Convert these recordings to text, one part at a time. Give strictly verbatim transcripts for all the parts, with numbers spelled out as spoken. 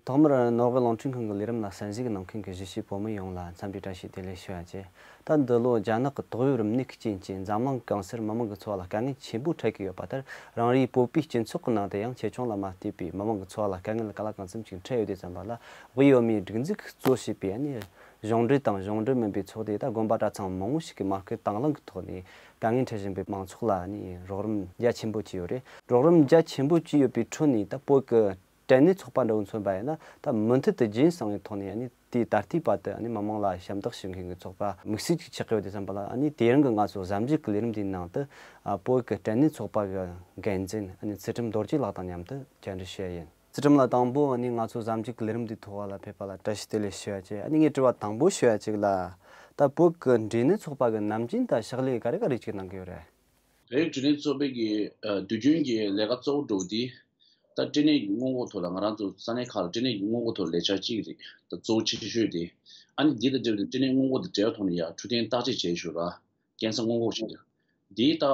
ཐོག་མར་ནོར་ཝེ་རླུང་འཕྲིན་ཁང་གི་ལས་རིམ་ལ་གསན་གཟིགས་གནང་མཁན་གྱི་གཞིས་བྱེས་བོད་མི་ཡོངས་ལ་འཚམས་འདྲི་བཀྲ་ཤིས་བདེ་ལེགས་ཞུ་བ་བཅས། ད་འདི་ལོ་རྒྱ་ནག་གི་ཏོག་དབྱིབས་རིམས་ནད་ཀྱི་རྐྱེན་གྱིས་འཛམ་གླིང་གང་སར་མི་མང་གི་འཚོ་བ་ལ་དཀའ་ངལ་ཆེན་པོ་འཕྲད་ཀྱི་ཡོད་པ་ལྟར། རང་རེའི་བོད་པའི་སྤྱི་ཚོགས་ཀྱི་ནང་དུ་ཡང་ཆེ་ཆུང་ལ་མ་ལྟོས་པའི་མི་མང་གི་འཚོ་བ་ལ་དཀའ་ངལ་ག་ལ་གང་འཚམ་ཞིག་འཕྲད་ཡོད་དུས་ཙམ་པ་ལ། དབུས་བོད་མིའི་སྒྲིག་འཛུགས་གཙོ་བྱས་པའི་ཨ་ནི་གཞུང་འབྲེལ་དང་གཞུང་འབྲེལ་མིན་པའི་ཚོགས་སྡེ་དང་དགོན་པ་གྲྭ་ཚང་མང་བོ་ཞིག་གིས་མ་སྐུལ་དང་བླངས་ཀྱི་ཐོག་ནས་དཀའ་ངལ་འཕྲད་བཞིན་པའི་མང་ཚོགས་ལ་ཨ་ནི་རོགས་རམ་རྒྱ་ཆེན་པོ་བྱས་ཡོད་རེད། རོགས་རམ་རྒྱ་ཆེན་པོ་བྱས་ཡོད་པའི་ཁྲོད་ནས་ད་བོད་ཀྱི་སྐྲན་ནད་ཚོགས་པ་འདྲ་བོ་མཚོན་པ་ཡིན་ན། ད་མུ་མཐུད་དུ་རྒྱུན་བསྲིངས་པའི་ཐོག་ནས་ཨ་ནི་དེའི་ད་ལྟའི་བར་དུ་ཨ་ནི་མི་མང་ལ་ཞབས་འདེགས་ཞུ་མཁན་གྱི་ཚོགས་པ་དམིགས་བསལ་ཅིག་ཆགས་ཀྱི་ཡོད་དུས་ཙམ་པ་ལ། ཨ་ནི་དེ་རིང་གི་ང་ཚོ་གཟའ་མཇུག་གི་ལས་རིམ་འདིའི་ནང་དུ། ཨ། བོད་ཀྱི་སྐྲན་ནད་ཚོགས་པ་གི་འགན་འཛིན་ཨ་ནི་ཚུལ་ཁྲིམས་རྡོ་རྗེ་ལགས་དང་མཉམ་དུ་བཅར་འདྲི་ཞུ་ཡ་ཡིན། ཚུལ་ཁྲིམས་ལགས། དང་པོ་ཨ་ནི་ང་ཚོ་གཟའ་མཇུག་གི་ལས་རིམ་འདིའི་ཐོག་ལ་ཕེབས་པ་ལ་བཀྲ་ཤིས་བདེ་ལེགས་ཞུ་ཡ་བཅས། ཨ་ནི་ངས་དྲི་བ་དང་པོ་ཞུ་ཡ་གཅིག་ལ། ད་བོད་ཀྱི་སྐྲན་ནད་ཚོགས་པ་གི་ནམ་རྒྱུན་དང་ཕྱག་ལས་ག་རེ་ག་རེ་ཅིག་གནང་གི་ཡོད་རེད། བོད་སྐྲན་ནད་ཚོགས་པའི་གི་ཨ་དུས་རྒྱུན་གྱི་ལས་ཀ་གཙོ་བོ་འགྲོ་དེ། ད་སྐྲན་ནད་ཀྱི་སྔོན་འགོག་ཐོག་ལ་ང་རང་ཚོ་ས་གནས་ཁག་ལ་སྐྲན་ནད་ཀྱི་སྔོན་འགོག་ཐོག་ལས་འཆར་གཅིག་རེད། ད་གཙོ་བོ་ཆེ་ཤོས་དེ། ཨ་ནི་འདི་དང་འབྲེལ་བའི་སྐྲན་ནད་སྔོན་འགོག་དང་འབྲེལ་བའི་ཐོག་ནས་ཡ་འཕྲོད་བསྟེན་བརྟག་དཔྱད་བྱེད་ཞོར་ལ་ཀན་སར་སྔོན་འགོག་བྱེད་ཡ། འདི་ད་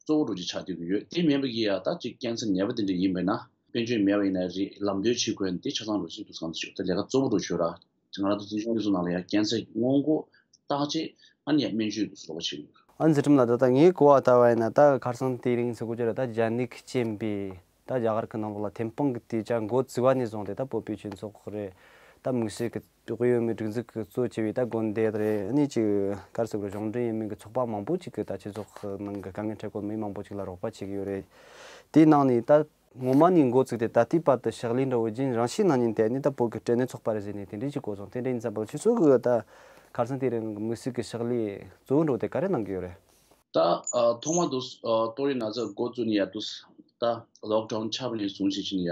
གཙོ་བོ་འགྲོ་ཅིག་ཆགས་བསྡད་ཀྱི་ཡོད། དེ་མིན་པ་གི་ཡ་ད་ཅིག་ཀན་སར་ནད་པ་དེ་འདྲ་ཡིན་པས་ན་དཔལ་འབྱོར་མེད་པ་ཡིན་ན་རེད། ལམ་སྟོན་བྱེད་དགོས་ཡ་འདི་ཆ་ཚང་འགྲོ་ཅིག་འདུག་སེ་གང་ཟེར་ཞུ། ད་ལས་ཀ་གཙོ་བོ་འགྲོ་ཞོར་ལ། ང་རང་ཚོ་འཛིན་སྐྱོང་སློབ་གསོ་ནང་ལ་ཡང་ཀན་སར་སྔོན་འགོག་བརྟག་དཔྱད། ཨ་ནི་ཡང་སྨན་བཅོས་སོགས་བྱེད་དགོས། ཨ། འཛིན་སྐྱོང་ལགས། ད་ལྟ་ངའི་གོ་བ་ལྟ་བ་ཡིན་ན། ད་ཁ་སང་དེ་རིང་ཟེར་དགོས་ཀྱི་རེད། ད་རྒྱ་ནད་ཀྱི་རྐྱེན་པས་ད་རྒྱ་གར་གྱི་ནང་ལོགས་ལ་ཐེམ་སྤང་གི་དུས་བཅད་འགོ་བཙུགས་པ་ནས་བཟུང་སྟེ། ད་བོད་པའི་སྤྱི་ཚོགས་རེད། ད་དམིགས་བསལ་གྱི་དབུས་བོད་མིའི་སྒྲིག་འཛུགས་ཀྱི་གཙོ་བྱས་པའི་ད་དགོན་སྡེ་རེད། ཨ་ནི་ཅིག་ག་རེ་ཟེར་དགོས་རེད། གཞུང་འབྲེལ་ཡིན་མིན་གྱི་ཚོགས་པ་མང་པོ་ཅིག་གིས་ད་སྤྱི་ཚོགས་ཀྱི་ནང་གི་དཀའ་ངལ་འཕྲད་སྐོར་མི་མང་པོ་ཅིག་ལ་རོགས་པ་བྱེད་ཀྱི་ཡོད་རེད། དེའི་ནང་ནས་ད་སྔོན་མ་ནས་འགོ་བཙུགས་ཏེ་ད་ལྟའི་བར་དུ་ཕྱག་ལས་འདྲ་བོ་རྒྱུན་རིང་ཞིག་གནང་མཁན་དེ་ནི་ད་བོད་ཀྱི་སྐྲན་ནད་ཚོགས་པ་རེད་ཟེར་ནས་དེ་འདྲའི་ཅིག་གོ་སོང་། དེ་འདྲ་ཡིན་ཙམ་པ་ལ་ཁྱེད་ཚོ་གི་ད་ཁ་སང་དེ་རིང་གི་དམིགས་བསལ་གྱི་ཕྱག་ལས་གཙོ་བོ་འདྲ་བོ་དེ་ག་རེ་གནང་གི་ཡོད་རེད། ད་ཨ་ཐོག་མ་དུ་ཨ་ཏོག་དབྱིབས་ན་ཚ་འགོ་བཙུགས་ནས་ཡ་དུ་ད་ལོག་ཌའུན་ཆགས་པ་ནས་བཟུང་བྱས་ཕྱིན་ཡ།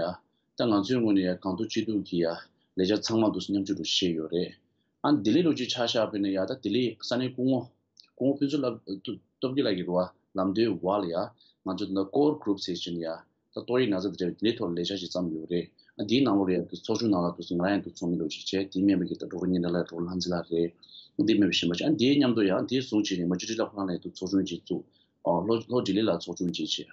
ད་ང་ཚོའི་ངོས་ནས་ཡ་གང་ཐུབ་ཅི་ཐུབ་ཀྱིས་ཡ་ལས་འཆར་ཚང་མ་དུ་མཉམ་སྤྱོད་དུ་བྱས་ཡོད་རེད། ཨ་ལྡི་ལི་ལོ་རྒྱུས་ཆ་བཞག་པ་ཡིན་ན་ཡ། ད་ལྡི་ལི་ས་གནས་སྐུ་ངོ་སྐུ་ངོ་ཕུན་ཚོགས་ལགས་སྟོབས་རྒྱལ་ལགས་ཀྱི་རུ་བ་ལམ་སྟོན་འོག་ལ་ཡ། ང་ཚོ་ད་ལྟ་ཀོར་གུ་རུབ་ཟེར་བཞིན་ཡ། ད་ཏོག་དབྱིབས་ན་ཚ་དེ་འདྲ་བའི་དེ་ཐོག་ལས་འཆར་ཞིག་བརྩམས་ཡོད་རེད། ཨ་དེའི་ནང་ལོགས་ལ་ཡ་ཚོགས་ཆུང་ནང་ལ་དུ་ང་རང་ཡང་དུ་ཚོགས་མི་ལོ་ཅིག་བྱས། དེའི་སྨན་པ་གི་ད་རོགས་པ་ཉེན་བརྡ་ལ་རོགས་ལྷ་འཛིན་ལགས་རེད། འདི་སྨན་པ་གཞན་པ་ཅིག་ཨ་དེའི་མཉམ་དུ་ཡང་དེའི་ཟུང་བྱས་ནས་མ་ཅུ་ཏི་ལགས་ཁོ་རང་ལ་ཡང་དུ་ཚོགས་ཆུང་ཅིག་བཙུགས། ཨོ་ལྷོ་ལྷོ་ལྡི་ལི་ལ་ཚོགས་ཆུང་ཅིག་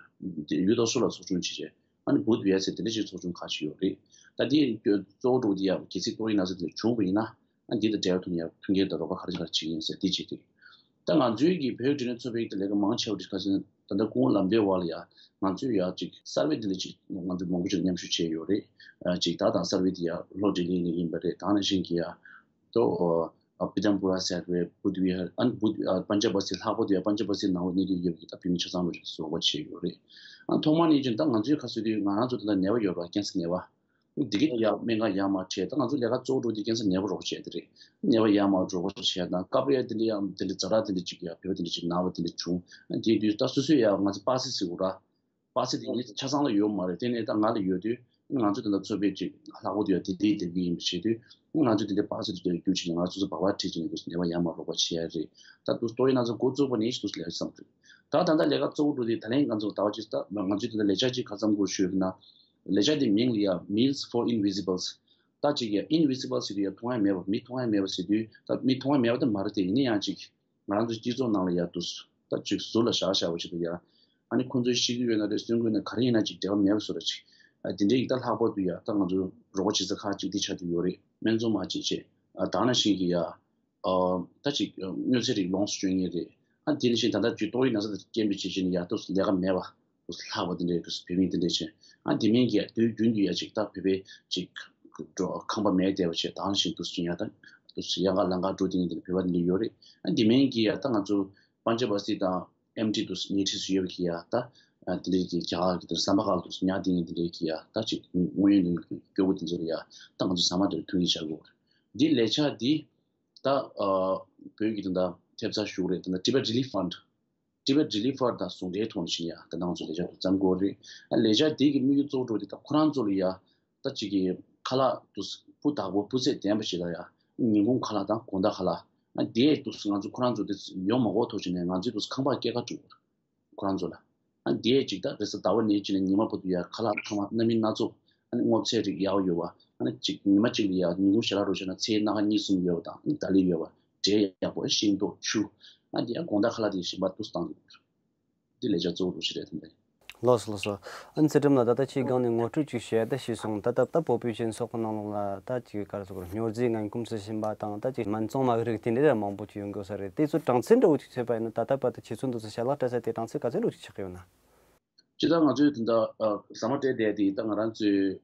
བྱས། ཡུལ་ཏོ་སུ་ལ་ཚོགས་ཆུང་ཅིག་བྱས། ཨ་ནི་བུད་ཡ་ཟེར་དེ་འདྲ་ཅིག་ཚོགས་ཆུང་ཁག་ཅིག་ཡོད་རེད། ད་དེ་གཙོ་བོ་འགྲོ་དེ་ཡ་གལ་སྲིད་ཏོག་དབྱིབས་ན་ཚ་དེ་འདྲ་བྱུང་བ་ཡིན་ན། ཨ་འདི་དང་འབྲེལ་བ་ཐོག་ནས་ཡ་མཐུན་རྐྱེན་དང་རོགས་པ་ག་རེ་ག་རེ་བྱེད་ཀྱི་ཡིན་ཟེར་དེ་གཅིག་དེ། ད་ང་ཚོའི་གི་བོད་སྐྲན་ནད་ཚོགས་པའི་གི་ལས་ཀ་མང་ཆེ་བ་དེ་ཁ་སང་ད་ལྟ་སྐུ་ངོ་ལམ་སྟོན་འོག་ལ་ཡ་ང་ཚོས་ཡ་ཅིག་སར་ཝེ་དེ་འདྲ་ཅིག་ང་ཚོས་མང་པོ་ཅིག་མཉམ་ཞུགས་བྱས་ཡོད་རེད། ཨ་ཅིག་ད་དང་སར་ཝེ་དེ་ཡ་ལྷོ་ལྡི་ལི་ནས་ཡིན་པ་རེད། ད་ནང་བཞིན་གི་ཡ་ཏོ་ཨ་པི་ཏམ་པུ་ར་ཟེར་བའི་བུད་ཡ་ཨ་ནི་བུད་ཨ་པན་ཇ་བ་སི་ལྷག་པར་དུ་ཡ་པན་ཇ་བ་སི་ནང་ལ་གནས་སྡོད་ཡོད་པའི་ད་བོད་མི་ཆ་ཚང་ལ་ཞིག་རོགས་པ་བྱས་ཡོད་རེད། ཨ་ཐོག་མ་ནས་ཀྱང་ད་ང་ཚོའི་ཁ་གསོ་དུས་ང་རང་ཚོ་ད་ལྟ་ནད་པ་ཡོད་རེད་པ། ཀན་སར་ནད་པ། འདི་གི་ཡ་སྨན་ཁང་ཡར་མར་ཁྲིད། ད་ང་ཚོ་ལས་ཀ་གཙོ་བོ་འགྲོ་དེ་ཀན་སར་ནད་པ་རོགས་པ་བྱེད་ཡ་དེ་རེད། ནད་པ་ཡར་མར་རོགས་པ་བྱེད་ཡ་དང་། སྐབས་རེ་དེ་འདྲ་ཡང་དེ་འདྲ་ཛ་དྲག་དེ་འདྲ་ཅིག་ཡ་བོད་པ་དེ་འདྲ་ཅིག་ན་བ་དེ་འདྲ་བྱུང་། དེ་དུས་ད་སོ་སོས་ཡ་ང་ཚོ་པ་སེ་ཟེར་དགོས་ར། པ་སེ་དེ་ངས་ཆ་ཚང་ལ་ཡོད་མ་རེད། དེ་ནས་ད་ང་ལ་ཡོད་དུས་ང་ཚོ་དེ་འདྲ་ཚོ་པས་ཅིག་ལྷག་པར་དུ་ཡ་དེ་དེ་དེ་གི་ཡིན་པ་བྱེད་དུས། ང་ཚོ་དེ་འདྲ་པ་སེ་དེ་འདྲ་བསྒྱུར་བྱས་ནས་ང་ཚོ་ཚོ་སྦག་སྦག་ཁྲིད་བྱས་ནས་དུས་ནད་པ་ཡར་མར་རོགས་པ་བྱེད་ཡ་རེད། ད་དུས་ཏོག་དབྱིབས་ན་ཚ་འགོ་བཙུགས་པ་ནས་དུས་ལས་བསམ་དུས། ད་ད་ལྟ་ལས་ཀ་གཙོ་བོ་འགྲོ་དེ་ད་ལན་ང་ཚོ་ཟླ་བ་གཅིག་ད་ང་ཚོས་དེ་འདྲ་ལས་འཆར་ཅིག་ག་ཙམ་དགོས་ཞུས་ན། ལས་འཆར་དེ་མིང་ལ་ཡ་Meals for Invisibles། ད་ཅིག་ཡ་Invisible་ཟེར་དུས་ཡ་མཐོང་ཡ་མེད་པ། མི་མཐོང་ཡ་མེད་པ་ཟེར་དུས་ད་མི་མཐོང་ཡ་མེད་པ་དེ་མ་རེད་དེ། ཡིན་ན་ཡང་ཅིག་ང་རང་ཚོ་སྤྱི་ཚོགས་ནང་ལ་ཡ་དུས་ད་ཅིག་ཟུར་ལ་བཞག་བཞག་པ་ཞིག་ཏུ་ཡ། ཨ་ནི་ཁོང་ཚོས་ཤི་གི་ཡོད་ན་རེད། གསོན་གི་ཡོད་ན། ག་རེ་ཡིན་ན་ཅིག་འབྲེལ་བ་མེད་པ་བཟོ་འདྲ་ཅིག་ཨ་དེ་འདྲའི་ཡིག་ད་ལྷག་པར་དུ་ཡ་ད་ང་ཚོ་རོགས་པ་བྱེད་ས་ཁག་ཅིག་དེ་ཆགས་ཀྱི་ཡོད་རེད། སྨན་ཚོང་མ་ཅིག་བྱས། ཨ་ད་ནང་བཞིན་གྱི་ཡ། ཨ་ད་ཅིག་དངོས་རྫས་རིགས་ལོངས་སུ་སྤྱོད་མཁན་རེད། ཨ་དེ་ནང་བཞིན་ད་ལྟ་ཅིག་ཏོག་དབྱིབས་ན་ཚ་དང་རྐྱེན་པས་བྱེད་བྱེད་ནས་ཡ་ཏོག་ཙམ་ལས་ཀ་མེད་པ། ཏོག་ཙམ་ལྷག་པ་དེ་འདྲའི་ཏོག་ཙམ་བོད་མི་དེ་འདྲ་བྱས། ཨ་དེ་མིན་གྱི་དུས་རྒྱུན་དུ་ཡ་ཅིག་ད་བོད་པའི་ཅིག་འགྲོ་ཁང་པ་མེད་བསྡད་པ་བྱས། ད་ནང་བཞིན་ཏོག་ཙམ་ཡ་ད་ཏོག་ཙམ་ཡ་ང་ལང་ཀ་འགྲོ་དེ་འདྲ་བོད་པ་དེ་འདྲ་ཡོད་རེད། ཨ་དེ་མིན་གྱི་ཡ་ད་ང་ཚོ་པན་ཇ་བ་སི་དང་ཨེམ་ཊི་ཏོག་ཙམ་ཉེ་འཁྲིས་སུ་ཡོད་པ་གི་ཡ་ད་ཨ་དེ་འདྲའི་གི་རྒྱ་གར་གྱི་དེ་ཟམ་པ་ཁག་ཏོག་ཙམ་ཉར་དེ་འདྲ་གི་ཡ་ད་ཅིག་དངོས་ཡོད་ནས་སྐྱོ་པོ་དེ་ཚོ་ལ་ཡ་ད་ང་ཚོ་ཟ་མ་དེ་མཐུན་རྐྱེན་ཆགས་དགོས། འདི་ལས་འཆར་འདི། ད་ཨ་བོད་ཀྱི་དོན་དག་ཐེབས་རྩ་ཞུ་གི་རེད། ད་ལྟ་Tibet Relief Fund། Tibet Relief Fund་དང་ཟུང་འབྲེལ་ཐོག་ནས་ཕྱིན་ཡ་ད་ང་ཚོ་ལས་འཆར་དུ་བརྩམས་དགོས་རེད། ཨ་ལས་འཆར་དེ་གི་དམིགས་ཡུལ་གཙོ་བོ་འགྲོ་དེ་ད་ཁོ་རང་ཚོ་ལ་ཡ་ད་ཅིག་གི་ཁ་ལག་དུ་སྤུས་དག་པོ་སྤུས་ཚད་ལྡན་པ་ཞིག་ལ་ཡ་ཉིན་གུང་ཁ་ལག་དང་དགོང་དག་ཁ་ལག་ཨ་དེ་དུ་ང་ཚོ་ཁོ་རང་ཚོ་དེ་ཡོང་མ་དགོས་ཐོག་ཕྱིན་ནས་ང་ཚོས་དུ་ཁང་པ་སྐྱེལ་ཁ་བསྒྲུབས། ཁོ་རང་ཚོ་ལ། ཨ་འདིའི་ཅིག་ད་རེས་གཟའ་ཟླ་བ་ནས་ཅིག་ནས་ཉི་མ་བར་དུ་ཡ་ཁ་ལག་ཚང་མ་སྣ་མིན་སྣ་ཚོགས། ཨ་ནི་སྔོ་ཚལ་རིགས་ཡག་ཡོད་པ། ཨ་ནི་ཅིག་ཉི་མ་གཅིག་ལ་ཡ་ཉིན་གུང་ཞལ་ལག་རོ་བྱས་ན་ཚལ་སྣ་ཁ་གཉིས་གསུམ་ཡོད་པ་དང་། ཨ་ནི་ད་ལི་ཡོད་པ། འབྲས་ཡག་པོ། ཤིང་ཏོག་ཆུ། ཨ་འདི་ཡང་དགོང་དག་ཁ་ལག་དེ་ཞིམ་པ་འདུག་སེ་བཏང་འདུག་འདི་ལས་འཆར་གཙོ་བོ་རུ་ཞིག་རེད་དམ་པས། ལགས་སོ་ལགས་སོ། ཨ་ནི་ཚུལ་ཁྲིམས་ལགས། ད་ལྟ་ཁྱེད་སྒང་ནས་ངོ་སྤྲོད་ཅིག་བྱས་ཏེ་ཞུས་སོང་། ད་ད་ད་བོད་པའི་སྤྱི་ཚོགས་ཀྱི་ནང་ལོགས་ལ་ད་ཅིག་ག་རེ་ཟེར་དགོས་རེད། སྨྱོ་རྫས་ངན་གོམས་སུ་ཕྱིན་པ་དང་ད་ཅིག་སྨན་བཙོང་མ་གི་རིགས་དེ་འདྲ་མང་པོ་ཅིག་ཡོང་གི་ཡོད་ས་རེད། དེ་ཚོ་གྲངས་ཚད་འདྲ་བོ་ཅིག་བྱས་པ་ཡིན་ན་ད་ལྟ་བར་དུ་ཁྱེད་ཚོ་འདུག་སེ་ཞལ་ལག་སྤྲད་ས་དེ་གྲངས་ཚད་ག་ཚད་འདྲ་བོ་ཅིག་ཆགས་ཀྱི་ཡོད་ན། སྤྱིར་བཏང་ང་ཚོས་དེ་འདྲ་ཨ་ཟ་མ་སྤྲད་བསྡད་དེ་ད་ང་རང་ཚོས་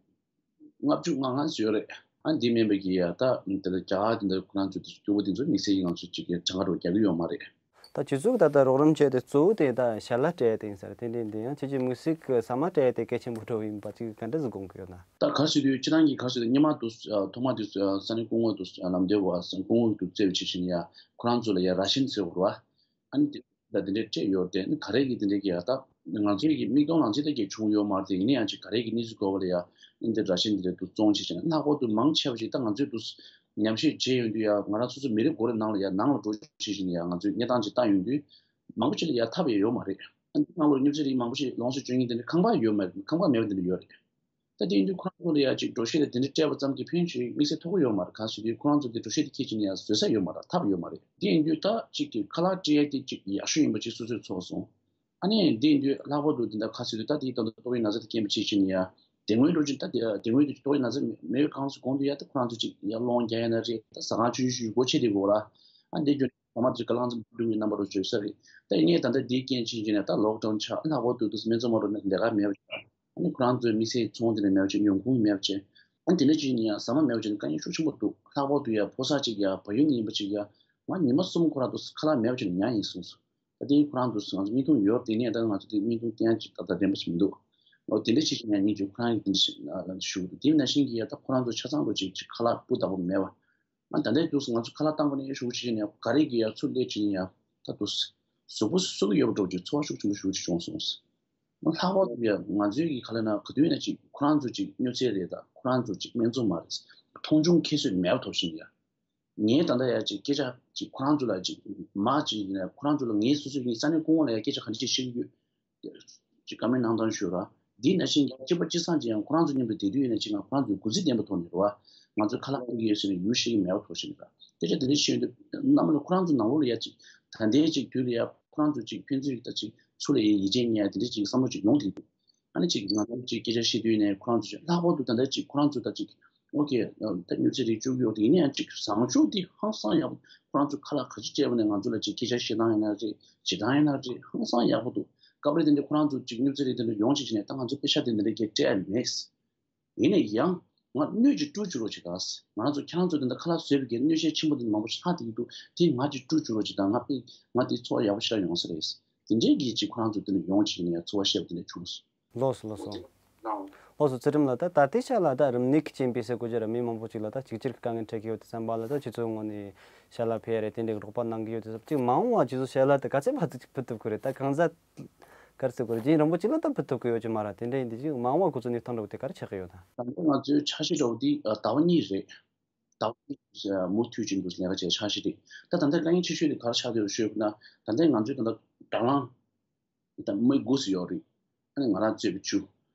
ལྔ་བཅུ་ང་ལྔ་ཙམ་ཡོད་རེད། ཨ་འདི་མིན་པ་གི་ཡ་ད་དེ་ལ་རྒྱ་གར་དེ་འདྲ་ཁོ་རང་ཚོ་དེ་སྐྱོ་པོ་དེ་ཚོ་དམིགས་བསལ་གྱི་ང་ཚོ་གཅིག་གི་གྲངས་ཀ་རུ་རྒྱག་གི་ཡོད་མ་རེད། ད་སྤྱི་ཚོགས་ད་ལྟ་རོགས་རམ་བྱས་ཏེ་གཙོ་བོ་དེ་ད་ཞལ་ལག་སྤྲད་དེ་ཡིན་ས་རེད། དེ་འདྲ་འདི་ཡང་ཁྱེད་ཀྱི་དམིགས་བསལ་གྱི་ཟ་མ་སྤྲད་དེ་གལ་ཆེན་པོ་འགྲོ་བ་ཡིན་པ་ཅིག་ག་འདྲ་ཟིག་དགོངས་ཀྱི་ཡོད་ན། ད་ག་ཟེར་དུས་སྤྱིར་བཏང་གི་ག་ཟེར་དུས་སྔོན་མ་དུ་ཐོག་མ་དུ་ས་གནས་སྐུ་ངོ་དུ་ལམ་སྟོན་པ་སྐུ་ངོ་དུ་བཙལ་བའི་ཆེད་ཕྱིན་ཡ་ཁོ་རང་ཚོ་ལ་ཡ་ར་ཤན་ཟེར་བ་རེད་བ། ཨ་ནི་དེ་ད་དེ་འདྲའི་སྤྲད་ཡོད་དེ་ནི་ག་རེ་གི་དེ་འདྲའི་གི་ཡ་ད་ང་ཚོའི་གི་མིག་མཐོང་ལག་ཟིན་ད་གི་བྱུང་ཡོད་མ་རེད་དེ། ཡིན་ན་ཡང་ཅིག་ག་རེ་གི་གནས་ཚུལ་གོ་བ་ལ་ཡ་ཨིན་དེ་ར་ཤན་དེ་འདྲ་དུ་བཙོང་བྱེད་བྱས་ན་ལྷག་པར་དུ་མང་ཆེ་བ་ཞིག་ད་ང་ཚོས་དུ་ཉམས་ཞིབ་བྱས་ཡོང་དུས་ཡ་ང་རང་སོ་སོ་མི་རེ་ངོ་རེ་ནང་ལ་ཡ་ནང་ལ་འགྲོ་བྱེད་བཞིན་ཡ་ང་ཚོས་གནས་སྟངས་ཅིག་བལྟ་ཡོང་དུས་མང་པོ་ཅིག་ལ་ཡ་ཐབས་ཡ་ཡོད་མ་རེད། ཨ་ནི་ནང་ལོགས་སྨྱོ་རྫས་རིགས་མང་པོ་ཞིག་ལོངས་སུ་སྤྱོད་མཁན་དེ་འདྲ་ཁང་པ་ཡོད་མ་རེད། ཁང་པ་མེད་པ་དེ་འདྲ་ཡོད་རེད། ད་དེ་ཡིན་དུས་ཁོ་རང་ཚོ་ལ་ཡ་ཅིག་འགྲོ་ཤེས་ལ་དེ་འདྲ་སྤྲད་པ་ཙམ་གྱིས་ཕན་ཆེ་དམིགས་བསལ་ཐོགས་ཀྱི་ཡོད་མ་རེད། གང་ཟེར་དུས་ཁོ་རང་ཚོ་དེ་འགྲོ་ཤེས་དེ་ཁྱེད་ཀྱི་ནས་ཡ་བཟོད་ས་ཡོད་མ་རེད། ཐབས་ཡོད་མ་རེད། དེ་ཡིན་དུས་ད་ཅིག་གི་ཁ་ལག་སྤྲད་ཡ་དེ་ཅིག་ཡག་ཤོས་ཡིན་པ་ཅིག་སོ་སོས་ཚོར་སོང་། ཨ་ནི་དེ་ཡིན་དུས་ལྷག་པར་དུ་དེ་འདྲ་ག་ཟེར་དུས་ད་དེའི་སྟེང་དུ་ཏོག་དབྱིབས་ན་ཚ་དེ་རྐྱེན་པས་ཁྱེད་ཀྱི་ནས་ཡ་དེ་སྔོན་འགྲོ་ཅིག་ད་དེ་དེ་སྔོན་དུ་ཏོག་དབྱིབས་ན་ཚ་མེད་པའི་གང་ཟེར་གོང་དུ་ཡ་ད་ཁོ་རང་ཚོ་ཅིག་ཡ་སློང་རྒྱག་ཡ་ན་རེད། ད་ཟ་ཁང་ཆུང་ཆུང་ཞིག་སྒོ་ཕྱེ་དེ་དགོས་ར། ཨ་འདི་རྒྱུ་ཚང་མ་དེ་ག་ལང་ཚོ་འབྲུ་གི་རྣམ་པ་རུ་བརྗོད་ས་རེད། ད་ངས་ད་ལྟ་འདིའི་རྐྱེན་ཕྱིན་རྗེས་ནས་ད་ལོག་ཌའུན་ཆགས་ལྷག་པར་དུ་དུས་སྨན་བཙོང་མ་རུ་ནས་ལས་ཀ་མེད་པ་ཆགས། ཨ་ནི་ཁོ་རང་ཚོའི་དམིགས་བསལ་ཚོང་དེ་ནས་མེད་པ་ཆགས། ཉོ་ཁུངས་མེད་པ་ཆགས། ཨ་དེ་འདྲ་ཅིག་ཡིན་ཡང་ཟ་མ་མེད་པ་ཆགས་ནས་དཀའ་ངལ་ཤུགས་ཆེན་པོ་འདུག་ལྷག་པར་དུ་ཡ་ཕོ་གསར་ཅིག་ཡ་བལ་ཡུལ་ནས་ཡིན་པ་ཅིག་ཡ་ང་ཉི་མ་གསུམ་ཁོ་རང་ཚོ་ཁ་ལག་མེད་པ་ཆགས་ནས་ཉལ་ཡིན་གསུངས་སོང་། ད་དེ་ཁོ་རང་ཚོ་ང་ཚོ་བརྙན་ཐུང་ཡོད་དེ་ནས་ད་ང་ཚོ་དེ་བརྙན་ཐུང་བསྟན་ཅིག་ད་ལྟ་བདེན་པ་ཞིག་མི་འདུག་འོ་དེ་འདྲ་ཅིག་ཡིན་ཡང་ངས་ཅིག་ཁོ་རང་གི་དེ་འདྲ་ཞིག་ཞུ་གི་འདུག་དེ་ནང་བཞིན་གྱི་ཡ་ད་ཁོ་རང་ཚོ་ཆ་ཚང་དུ་ཅིག་ཅིག་ཁ་ལག་སྤུ་ལྡག་པོ་མེད་པ། ང་ད་ལྟའི་དུས་སུ་ང་ཚོ་ཁ་ལག་བཏང་པ་ནས་ཞུགས་བྱས་ནས་ག་རེ་གི་ཡ་ཚུར་སླེབས་བྱས་ནས་ཡ་ད་དུ་གཟུགས་པོ་གསོ་གི་ཡོད་པ་འདྲ་བོ་ཅིག་ཚོར་བ་ཤུགས་ཆེན་པོ་ཞེ་པོ་ཅིག་བྱུང་སོང་། ང་ལྷག་པར་དུ་ཡ་ང་ཚོའི་གི་ཁ་ལ་ན་ག་དུས་ན་ཅིག་ཁོ་རང་ཚོ་ཅིག་སྨྱོ་རྫས་རེད་ད་ཁོ་རང་ཚོ་ཅིག་སྨན་བཙོང་མ་རེད། མཐོང་ཆུང་ཁྱད་གསོད་མེད་པ་ཐོབ་བཞིན་ཡ། ངས་ད་ལྟ་ཡ་ཅིག་སྐད་ཆ་ཅིག་ཁོ་རང་ཚོ་ལ་ཅིག་མ་ཅིག་ཡིན་ན་ཁོ་རང་ཚོ་ལ་ངའི་སོ་སོའི་ངའི་ས་གནས་སྐུ་ངོ་ལ་ཡ་སྐད་ཆ་ག་འདྲ་ཅིག་བཤད་ཀྱི་ཡོད། ཅིག་བཀའ་མོལ་གནང་སྟངས་ཞུ་ར། འདི་ནང་བཞིན་ཡང་གཅིག་པ་གཅིག་སང་ཅིག་ཡང་ཁོ་རང་ཚོ་མཉམ་དུ་བསྡད་དུས་ཡིན་ན་ཅིག་ང་ཁོ་རང་ཚོའི་གུས་བརྩི་ལྡན་པ་ཐོག་ནས་རེད་བ། ང་ཚོའི་ཁ་ལག་གཏོང་གི་ཡོད་ཟེར་ནས་ཡུལ་ཤེས་ཀྱི་མེད་པ་ཐོག་ཞིག་རེད། སྐད་ཆ་དེ་འདྲ་བཤད་ཡོང་དུས་རྣམ་པ་ལ་ཁོ་རང་ཚོ་ནང་ལོགས་ལ་ཡ་ཅིག་ད་ལྟའི་ཅིག་དུས་ལ་ཡ་ཁོ་རང་ཚོ་ཅིག་ཕན་ཚུན་ད་ཅིག་ཚུར་ལ་ཡ་ཡིད་ཆེས་རྙེད་ཡ་དེ་འདྲ་ཅིག་བསམ་བློ་ཅིག་ཡོང་གི་འདུག་ཨ་ནི་ཅིག་ང་ཚོ་ཅིག་སྐད་ཆ་བཤད་དུས་ནས་ཁོ་རང་ཚོ་ཅིག་ལྷག་པར་དུ་ད་ལྟ་ཅིག་ཁོ་རང་ཚོ་ད་ཅིག་ཨོ་ཀེ་ད་སྨྱོ་རྫས་རིགས་བཅུག་གི་ཡོད་དེ་ཡིན་ན་ཡང་ཅིག་བཟང་ཕྱོགས་དེ་ཧང་སང་ཡག་པོ་ཁོ་རང་ཚོ་ཁ་ལག་ག་ཅི་སྤྲད་པ་ནས་ང་ཚོ་ལ་ཅིག་སྐད་ཆ་བཤད་སྟངས་ཡིན་ན་རེད་བྱེད་སྟངས་ཡིན་ན་རེད་ཧང་སང་ཡག་པོ་འདུག་སྐབས་རེ་དེ་འདྲ་ཁོ་རང་ཚོ་ཅིག་སྨྱོ་རྫས་རིགས་དེ་འདྲ་ཡོང་ཅིག་བྱས་ནས་ད་ང་ཚོ་པེ་ཤ་དེ་འདྲ་རེ་སྤྲད་ཡ་མེད། ཡིན་ན་ཡང་ང་སྣོད་ཅིག་བཀྲུ་བཅུག་རོགས་བྱེད་དང་། ང་རང་ཚོ་ཁྱེད་རང་ཚོ་དེ་འདྲ་ཁ་ལག་བཟོས་པའི་གི་སྣོད་ཆས་ཆེན་པོ་དེ་མང་པོ་ཞིག་ལྷག་བསྡད་ཀྱི་འདུག་དེ་ང་ཅིག་བཀྲུ་བཅུག་རོགས་བྱེད་དང་། ང་དཔེ་ང་དེ་ཚོར་བ་ཡག་པོ་ཞེ་དྲག་ཡོང་ས་རེད། དེ་འདྲའི་གི་ཅིག་ཁོ་རང་ཚོ་དེ་འདྲ་ཡོང་བྱས་ནས་ཡང་ཚོར་བ་ཤེས་པ་དེ་འདྲ་བྱུང་སོང་། ལགས་སོ་ལགས་སོ། ལགས་སོ་ཚུལ་ཁྲིམས་ལགས། ད་ད་ལྟའི་ཆ་ལ་ད་རིམས་ནད་ཀྱི་རྐྱེན་པས་ཟེར་དགོས་ཀྱི་རེད། མི་མང་པོ་ཅིག་ལ་ད་གཅིག་གྱུར་གྱི་དཀའ་ངལ་འཕྲད་ཀྱི་ཡོད་དུས་ཙམ་པ་ལ་ད་སྤྱི་ཚོགས་ངོས་ནས་ཞལ་ལག་ཕུལ་ཡ་རེད། དེ་འདྲའི་རོགས་པ་གནང་གི་ཡོད་དུས་ཙམ་ཅིག་མ་འོངས་པ་ཁྱེད་ཚོ་ཞལ་ལག་དེ་ག་ཚད་བར་དུ་ཅིག་ཕུལ་ཐུབ་ཀྱི་རེད། ད་གང་ཟག་ག་རེ་ཟེར་དགོས་རེད། རྒྱུན་རིང་པོ་ཅིག་ལ་ད་ཕུལ་ཐུབ་ཀྱི་ཡོད་ཀྱི་མ་རེད། དེ་འདྲ་ཡིན་དུས་ཅིག་མ་འོངས་པ་ཁོ་ཚོ་གནས་སྟངས་འདྲ་བོ་དེ་ག་རེ་ཆགས་ཀྱི་ཡོད་ད། ད་ལྟ་ང་ཚོའི་འཆར་གཞི་འདྲ་བོ་དེ་ཟླ་བ་གཉིས་རེད། ཟླ་བ་གཉིས་མུ་མཐུད་ཅིག་འདུག་ལས་ཀ་བྱེད་འཆར་གཞི་རེད། ད་ད་ལྟ་དཀའ་ངལ་ཆེ་ཤོས་དེ་ག་རེ་ཆགས་བསྡད་ཡོད་ཞུས་ན། ད་ལྟ་ང་ཚོའི་ད་ལྟ་དྲ་ལམ་ད་མི་དགུ་ཙམ་ཡོད་རེད། ཨ་ནི་ང་རང་གཙོས་པའི་བཅུ།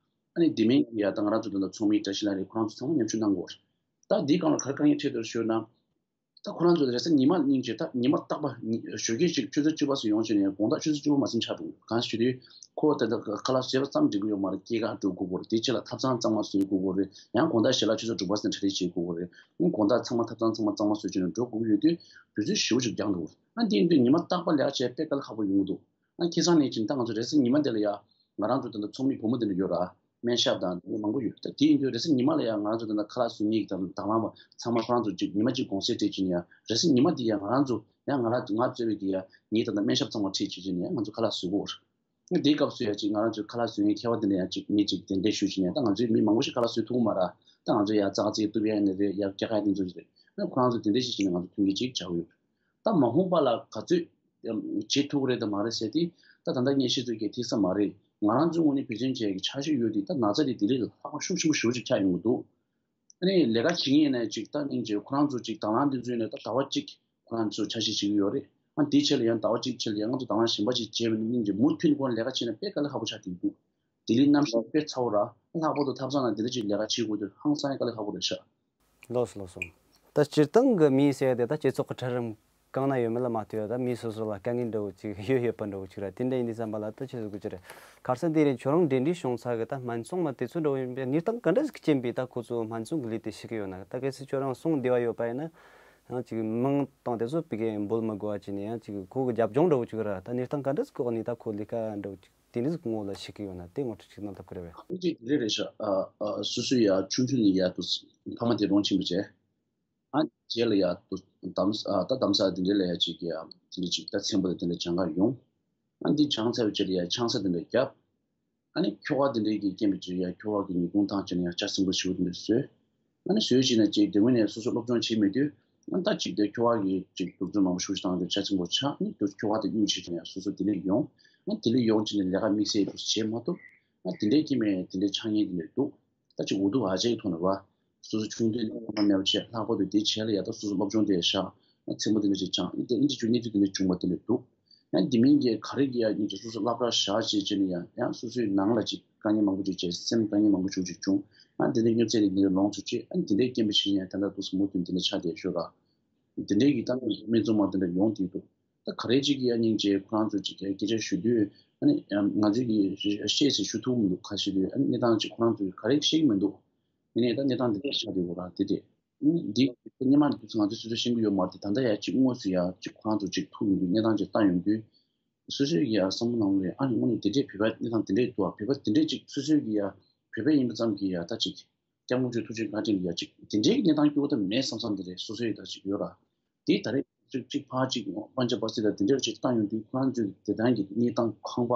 ཨ་ནི་དེ་མིན་ཡ་ད་ང་རང་ཚོ་ད་ལྟ་ཚོགས་མི་བཀྲ་ཤིས་ལགས་རེད། ཁོ་རང་ཚོ་ཚང་མ་མཉམ་ཞུགས་གནང་དགོས་རེད། ད་འདིའི་སྒང་ལ་ག་རེ་དཀའ་ངལ་འཕྲད་བསྡད་ཡོད་ཞུས་ན། ད་ཁོ་རང་ཚོ་རེས་གཟའ་ཉི་མ་སྙིང་རྗེ་ད་ཉི་མ་རྟག་པ་ཉི་ཞོགས་ཀས་ཅིག་ཆུ་ཚོད་བཅུ་པ་ཙམ་ཡོང་བྱས་ནས་དགོང་དག་ཆུ་ཚོད་བཅུ་པ་མ་ཟིན་ཆགས་འགྲོ་གི་རེད། གང་ཞུ་དུས་ཁོ་ད་ལྟ་ཁ་ལག་བཟས་པ་ཙམ་འགྲིག་གི་ཡོད་མ་རེད། སྐྱེས་སྐར་འགྲོ་དགོས་ཀྱི་རེད། དེ་རྗེས་ལ་ཐབ་ཚང་གཙང་མ་བཟོ་དགོས་ཀྱི་རེད། ཡང་དགོང་དག་ཞལ་ལག་ཆུ་ཚོད་དྲུག་པ་ཙམ་གྲ་སྒྲིག་བྱེད་དགོས་ཀྱི་རེད། ཨང་དགོང་དག་ཚང་མ་ཐབ་ཚང་ཚང་མ་གཙང་མ་བཟོས་བྱས་ནས་འགྲོ་དགོས་ཀྱི་ཡོད་དུས་དུས་ཚོད་ཞེ་པོ་ཅིག་འགྱངས་འགྲོ་གི་རེད། ཨ་འདི་ཡིན་དུས་ཉི་མ་རྟག་པ་ལས་ཀ་བྱས་དཔེ་དཀའ་ལས་ཁག་པོ་ཡོང་གི་འདུག་ཨ་ཁ་སང་ནས་ཕྱིན་ད་ང་ཚོ་རེས་གཟའ་ཉི་མ་འདི་ལ་ཡ་ང་རང་ཚོ་ད་ལྟ་ཚོགས་མི་བུ་མོ་འདི་འདྲ་ཡོད་ར། སྨན་ཞབས་དང་དེ་མང་པོ་ཡོད། ད་དེ་ཡིན་དུས་རེས་གཟའ་ཉི་མ་ལ་ཡང་ང་རང་ཚོ་ད་ལྟ་ཁ་ལག་བཟོ་མཁན་གྱི་དང་དང་བླངས་པ་ཚང་མ་ཁོ་རང་ཚོ་གཅིག་ཉི་མ་གཅིག་དགོངས་སེལ་སྤྲད་བྱས་ནས་ཡང་རེས་གཟའ་ཉི་མ་འདི་ཡང་ང་རང་ཚོ་ཡང་ང་རང་ང་གཙོས་པའི་གི་ཡང་ངའི་ད་ལྟ་སྨན་ཞབས་ཚང་མ་ཁྲིད་བྱས་བྱས་ནས་ཡང་ང་ཚོ་ཁ་ལག་བཟོ་དགོས་རེད། ཨ་དེའི་སྐབས་སུ་ཡང་གཅིག་ང་རང་ཚོའི་ཁ་ལག་བཟོ་མཁན་མཁས་པ་འདི་འདྲ་ཡང་གཅིག་མི་གཅིག་གདན་འདྲེན་ཞུས་བྱས་ནས་ད་ང་ཚོའི་མི་མང་པོ་ཞིག་ཁ་ལག་བཟོ་ཐུབ་ཀྱི་མ་རེད། ད་ང་ཚོ་ཡང་ཙག་ཙིག་གཏུབ་ཡ་ཡིན་ནའི་རེད། ཡར་རྒྱག་ཡ་དེ་ཚོ་རེད། ཨ་ཁོ་རང་ཚོ་དེ་འདྲ་ཞིག་བྱས་ནས་ང་ཚོ་མཐུན་རྐྱེན་ཅིག་བྱ་གི་ཡོད་རེད། ད་མ་འོངས་པ་ལ་ག་ཚོད་བྱེད་ཐུབ་ཀྱི་རེད་དང་མ་རེད་ཟེར་དེ་ད་ད་ལྟ་ངས་བཤད་ཚོད་ཀྱི་ཐེ་ཚོམ་མ་རེད། ང་རང་ཚོའི་ངོས་ནས་བེད་སྤྱོད་བྱེད་ཡག་གི་འཆར་གཞི་ཡོད་དེ་ད་ན་ཚ་དེ་ལྡི་ལི་ལ་ཧ་ཅང་ཤུགས་ཆེན་པོ་ཞེ་པོ་ཅིག་ཆགས་ཡོང་གི་འདུག་ཨ་ནི་ལས་ཀ་བྱེད་མཁན་ཡིན་ནའི་ཅིག་ད་སྙིང་རྗེ་ཁོ་རང་ཚོ་ཅིག་དང་བླངས་དེ་ཚོ་ཡིན་ནའི་ད་ཟླ་བ་གཅིག་ཁོ་རང་ཚོ་འཆར་གཞི་བྱེད་ཀྱི་ཡོད་རེད། ཨ་དེའི་ཆེད་ལ་ཡང་ཟླ་བ་གཅིག་ཆེད་ལ་ཡང་ང་ཚོ་དང་བླངས་གཞན་པ་ཅིག་བྱས་པ་ནི་སྙིང་རྗེ་མུ་མཐུད་ནས་ཁོ་རང་ལས་ཀ་བྱས་ན་དཔེ་དཀའ་ལས་ཁག་པོ་ཆགས་ཀྱི་འདུག་ལྡི་ལིའི་གནམ་གཤིས་དཔེ་ཚ་བོ་ར། ལྷག་པར་དུ་ཐབ་ཚང་ནང་དེ་འདྲ་ཅིག་ལས་ཀ་བྱེད་དགོས་དུས་ཧང་སང་དཀའ་ལས་ཁག་པོ་རེད་ཤག་ལགས་སོ་ལགས་སོ། ད་སྤྱིར་བཏང་གི་མི་ཟེར་དེ་ད་སྤྱི་ཚོགས་ཀྱི་གྲལ་རིམ་ གང་ན་ཡོད་མེད་ལ་མ་ལྟོས་ཡ། ད་མི་སོ་སོ་ལ་དཀའ་ངལ་འདྲ་བོ་ཅིག་ཡོད་ཡོད་པ་འདྲ་བོ་ཅིག་ར། དེ་འདྲ་ཡིན་དུས་ཙམ་པ་ལ་ད་ཆི་ཟེར་དགོས་ཀྱི་རེད། ཁ་སང་དེ་རིང་ཁྱོད་རང་འབྲེལ་འདྲིས་བྱུང་ས་གི་ད་སྨན་ཚོང་མ་དེ་ཚོ་འདྲ་བོ་ཡིན་པས་གནས་སྟངས་ག་འདྲ་ཞིག་ཅན་པའི་ད་ཁོ་ཚོ་སྨན་ཚོང་གི་ལས་དེ་ཤེས་ཀྱི་ཡོད་ན། ད་གལ་སྲིད་ཁྱོད་རང་སོང་བདེ་བ་ཡོད་པ་ཡིན་ན་ཡང་ཅིག་མིང་དང་དེ་ཚོ་ཕ་གིར་འབོད་མི་དགོས་པ་བྱས་ནས་ཡང་ཅིག་ཁོ་གི་རྒྱབ་ལྗོངས་འདྲ་བོ་ཅིག་ར། ད་གནས་སྟངས་ག་འདྲ་ཞིག་གི་འོག་ནས་ད་ཁོ་ལས་ཀ་འདྲ་བོ་ཅིག་དེ་འདྲ་ཞིག་ངོ་ལ་ཤེས་ཀྱི་ཡོད་ན་དེ་ངོ་སྤྲོད་ཅིག་གནང་ཐུབ་ཀྱི་རེད་པས། ཨ་ཅིག་དེ་རེད་རེད་ཤག་ཨ་ཨ་སོ་སོའི་ཡ་ཆུང་ཆུང་ནས་ཡ་དུ་ཕ་མ་དེ་གྲོངས་ཕྱིན་པ་བྱས། ཨ་རྗེས་ལ་ཡ་དུ་དམ་ཨ་ད་དམ་ས་དེ་འདྲ་ལ་ཡ་ཅིག་ཡ་དེ་འདྲ་ཅིག་ད་ཚེམ་པོ་དེ་འདྲ་སྦྱང་ག་ཡོང་། ཨ་འདི་སྦྱང་ཚར་བའི་རྗེས་ལ་ཡ་ཆང་ས་དེ་འདྲ་བརྒྱབ། ཨ་ནི་ཁྱོ་ག་དེ་འདྲའི་གི་རྐྱེན་པས་ཅིག་ཡ་ཁྱོ་ག་གི་ཉིན་གུང་ཐང་ཆད་ནས་ཡ་ལྕགས་སྲིན་པོ་ཞིག་དེ་འདྲ་བཟོས། ཨ་ནི་བཟོས་བྱས་ནས་ཅིག་དེ་སྔོན་ནས་སོ་སོ་སློབ་སྦྱོང་བྱས་མེད་དུས་ཨ་ད་ཅིག་དེ་ཁྱོ་ག་གི་ཅིག་དུག་རྫས་མང་པོ་ཞིག་བཏང་དུས་ལྕགས་སྲིན་པོ་ཆགས། ཨ་ནི་དུ་ཁྱོ་ག་དེ་གཡུག་བྱས་བྱས་ནས་ཡ་སོ་སོ་དེ་ལས་ཡོང་། ཨ་དེ་ལས་ཡོང་བྱས་ནས་ལས་ཀ་དམིགས་བསལ་དུ་བྱེད་མ་ཐུབ། ཨ་དེ་འདྲའི་རྐྱེན་པས་དེ་འདྲའི་ཆགས་ཉེན་དེ་འདྲ་འདུག་ད་ཅིག་འུ་ཐུག་ཨ་ཅག་གི་ཐོག་ནས་བ། སོ་སོ་ཆུང་དུས་ནས་ཚང་མ་མེད་པ་བྱས། ལྷག་པར་དུ་དེ་བྱས་ལ་ཡ་ད་སོ་སོ་སློབ་སྦྱོང་དེ་བཞག་ཨ་ཚེམ་པོ་དེ་འདྲ་ཅིག་སྦྱངས། དེ་འདྲ་ཅིག་གནས་ཚུལ་དེ་འདྲ་བྱུང་བ་དེ་འདྲ་འདུག་ཡང་དེ་མིན་གྱི་ག་རེ་གི་ཡ་སྙིང་རྗེ་སོ་སོ་སློབ་གྲྭ་བཞག་བྱས་བྱས་ནས་ཡང་ཡང་སོ་སོའི་ནང་ལ་ཅིག་དཀའ་ངལ་མང་པོ་ཅིག་བྱས། སེམས་དཀའ་ངལ་མང་པོ་ཅིག་ཅིག་བྱུང་། ཡང་དེ་འདྲ་སྨྱོ་རྫས་རིགས་འདི་འདྲ་ལོངས་སུ་སྤྱད། ཨ་དེ་འདྲའི་རྐྱེན་པས་ཤི་ཡང་ད་ལྟ་དུས་སུ་མུ་མཐུད་དེ་འདྲ་ཆགས་བསྡད་ཤོག་ར། དེ་འདྲའི་གི་ད་སྨན་རྫུན་མ་དེ་འདྲ་ཡོང་དུས་འདུག་ད་ག་རེ་ཅིག་གི་ཡ་སྙིང་རྗེ་ཁོ་རང་ཚོ་ཅིག་གི་སྐད་ཆ་ཞུ་དུས་ཨ་ནི་ང་ཚོས་ཀྱི་བཤད་ཟེར་ཞུ་ཐུབ་མི་འདུག་ག་ཞུ་དུས་ཨ་ནི་གནས་སྟངས་ཅིག་ཁོ་རང་ཚོས་ག་རེ་ཤེས་ཀྱི་མི་འདུག་ཡིན་ནའི་ད་གནས་སྟངས་འདི་འདྲ་ཆགས་བསྡད་ཡོད་ར། དེ་དེ་འདི་སྔོན་མ་ནས་དུས་ཚོད་ང་ཚོས་སོ་སོས་ཤེས་ཀྱི་ཡོད་མ་རེད་དེ། ད་ལྟ་ཡ་ཅིག་དངོས་སུ་ཡ་ཅིག་ཁོ་རང་ཚོ་ཅིག་ཐུག་ཡོང་དུས་གནས་སྟངས་ཅིག་ལྟ་ཡོང་དུས་སོ་སོས་ཀྱི་ཡ་བསམ་བློ་ནང་ལ་ཨ་ནི་དངོས་གནས་དེ་འདྲས་བོད་པ་གནས་སྟངས་དེ་འདྲས་འདུག་ཨ། བོད་པ་དེ་འདྲས་ཅིག་སོ་སོས་ཀྱི་ཡ་བོད་པ་ཡིན་པ་ཙམ་གྱིས་ཡ་ད་ཅིག་སྐྱབས་མགོན་ཆེན་ཐུགས་རྗེ་བཀའ་དྲིན་གྱིས་ཡ་ཅིག་དེ་འདྲས་ཀྱི་གནས་སྟངས་སྐྱོ་བོ་ད་མེད་བསམ་བསམ་དེ་རེད། སོ་སོའི་ད་ཅིག་ཡོད་ར། དེ་ད་རེས་ཅིག་ཅིག་ཕར་ཅིག་པན་ཇབ་པ་སི་ད་དེ་འདྲས་ཅིག་བཏང་ཡོང་དུས་ཁོ་རང་ཚོའི་དེ་དང་གི་གནས་སྟངས་ཁང་པ་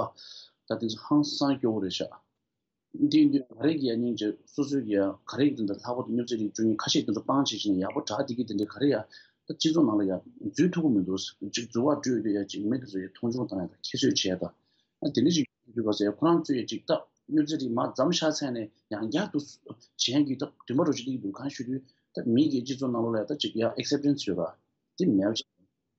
ད་དེ་ཚོ་ཧང་སང་སྐྱོ་བོ་རེད་ཤག་འདི་ཡིན་དུས་ག་རེ་གི་ཡ་སྙིང་རྗེ་སོ་སོའི་གི་ཡ་ག་རེ་གི་དེ་འདྲ་ལྷག་པར་དུ་སྨྱོ་རྫས་རིགས་བཅུ་གཉིས་ཁ་ཤས་དེ་ཚོ་སྤང་བྱས་བྱས་ནས་ཡག་པོ་དྲག་བསྡད་ཀྱི་དེ་འདྲ་ག་རེ་ཡ་ད་སྤྱི་ཚོགས་ནང་ལ་ཡ་འཛུལ་ཐུབ་ཀྱི་མི་འདུག་ཅིག་འཛུལ་བ་སྤྲོད་དུས་ཡ་ཅིག་མི་དེ་ཚོ་ཡ་མཐོང་ཆུང་བཏང་ཡ་དང་ཁྱད་གསོད་བྱས་ཡ་དང་། ཨ་དེ་འདྲ་ཞིག་ཡོད་པ་ཟེར། ཁོ་རང་ཚོས་ཅིག་ད་སྨྱོ་རྫས་རིགས་མར་མཚམས་བཞག་ཚར་ནས་ཡང་བསྐྱར་དུ་གཞན་གྱི་ད་འདུན་པ་རོ་ཅིག་སྟེར་གྱི་འདུག་གང་ཞུ་དུས་ད་མི་གི་སྤྱི་ཚོགས་ནང་ལོགས་ལ་ད་ཅིག་ཡང་ཨེག་སེབ་ཊེན་སི་ཡོད་པ་དེ་མེད་པ་ཅིག་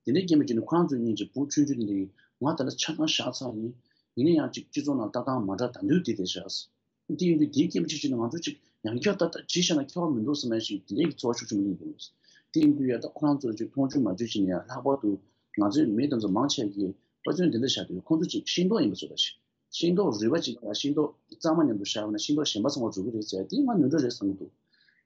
དེ་འདྲའི་རྐྱེན་པས་ཅིག་ནི་ཁོ་རང་ཚོའི་སྙིང་རྗེ་བུ་ཆུང་ཆུང་དེ་འདྲ་གིས་ང་ད་ལ་ཆ་ཚང་བཞག་ཚར་ཡིན། ཡིན་ན་ཡང་ཅིག་སྤྱི་ཚོགས་ནང་ལྟ་སྟངས་མ་འདྲ་ད་འདུག་དེ་དེ་བཞག་དེ་ཡིན་དུས་དེའི་རྐྱེན་པས་ཅིག་ཅིག་ནི་ང་ཚོ་ཅིག་ཡང་བསྐྱར་ད་ད་ཅི་བྱས་ན་ཁྱད་པར་མི་འདུག་བསམ་ཡ་ཞིག་དེ་འདྲའི་གི་ཚོར་བ་ཤུགས་ཆེན་པོ་སླེབས་འདུག་དེ་ཡིན་དུས་ཡ་ད་ཁོ་རང་ཚོར་ཅིག་མཐོང་ཆུང་མ་བྱེད་ཅིག་ནས་ཡ་ལྷག་པར་དུ་ང་ཚོའི་མི་དེ་ཚོ་མང་ཆེ་གིས་དཔེ་མཚོན་འདི་འདྲ་བཞག་དུས་ཁོང་ཚོ་ཅིག་ཤེས་མདོག་ཡིན་པ་བཟོ་འདྲ་ཞིག་ཤེས་མདོག་རུས་པ་གཅིག་དང་ཤེས་མདོག་གཙང་མ་མཉམ་དུ་བཞག་པ་ན་ཤེས་མདོག་གཞན་པ་ཚང་མ་འགྲོ་གི་རེད་ཟེར་ཡ་དེ་ང་ནོར་འཁྲུལ་རེད་བསམ་གྱི་འདུག་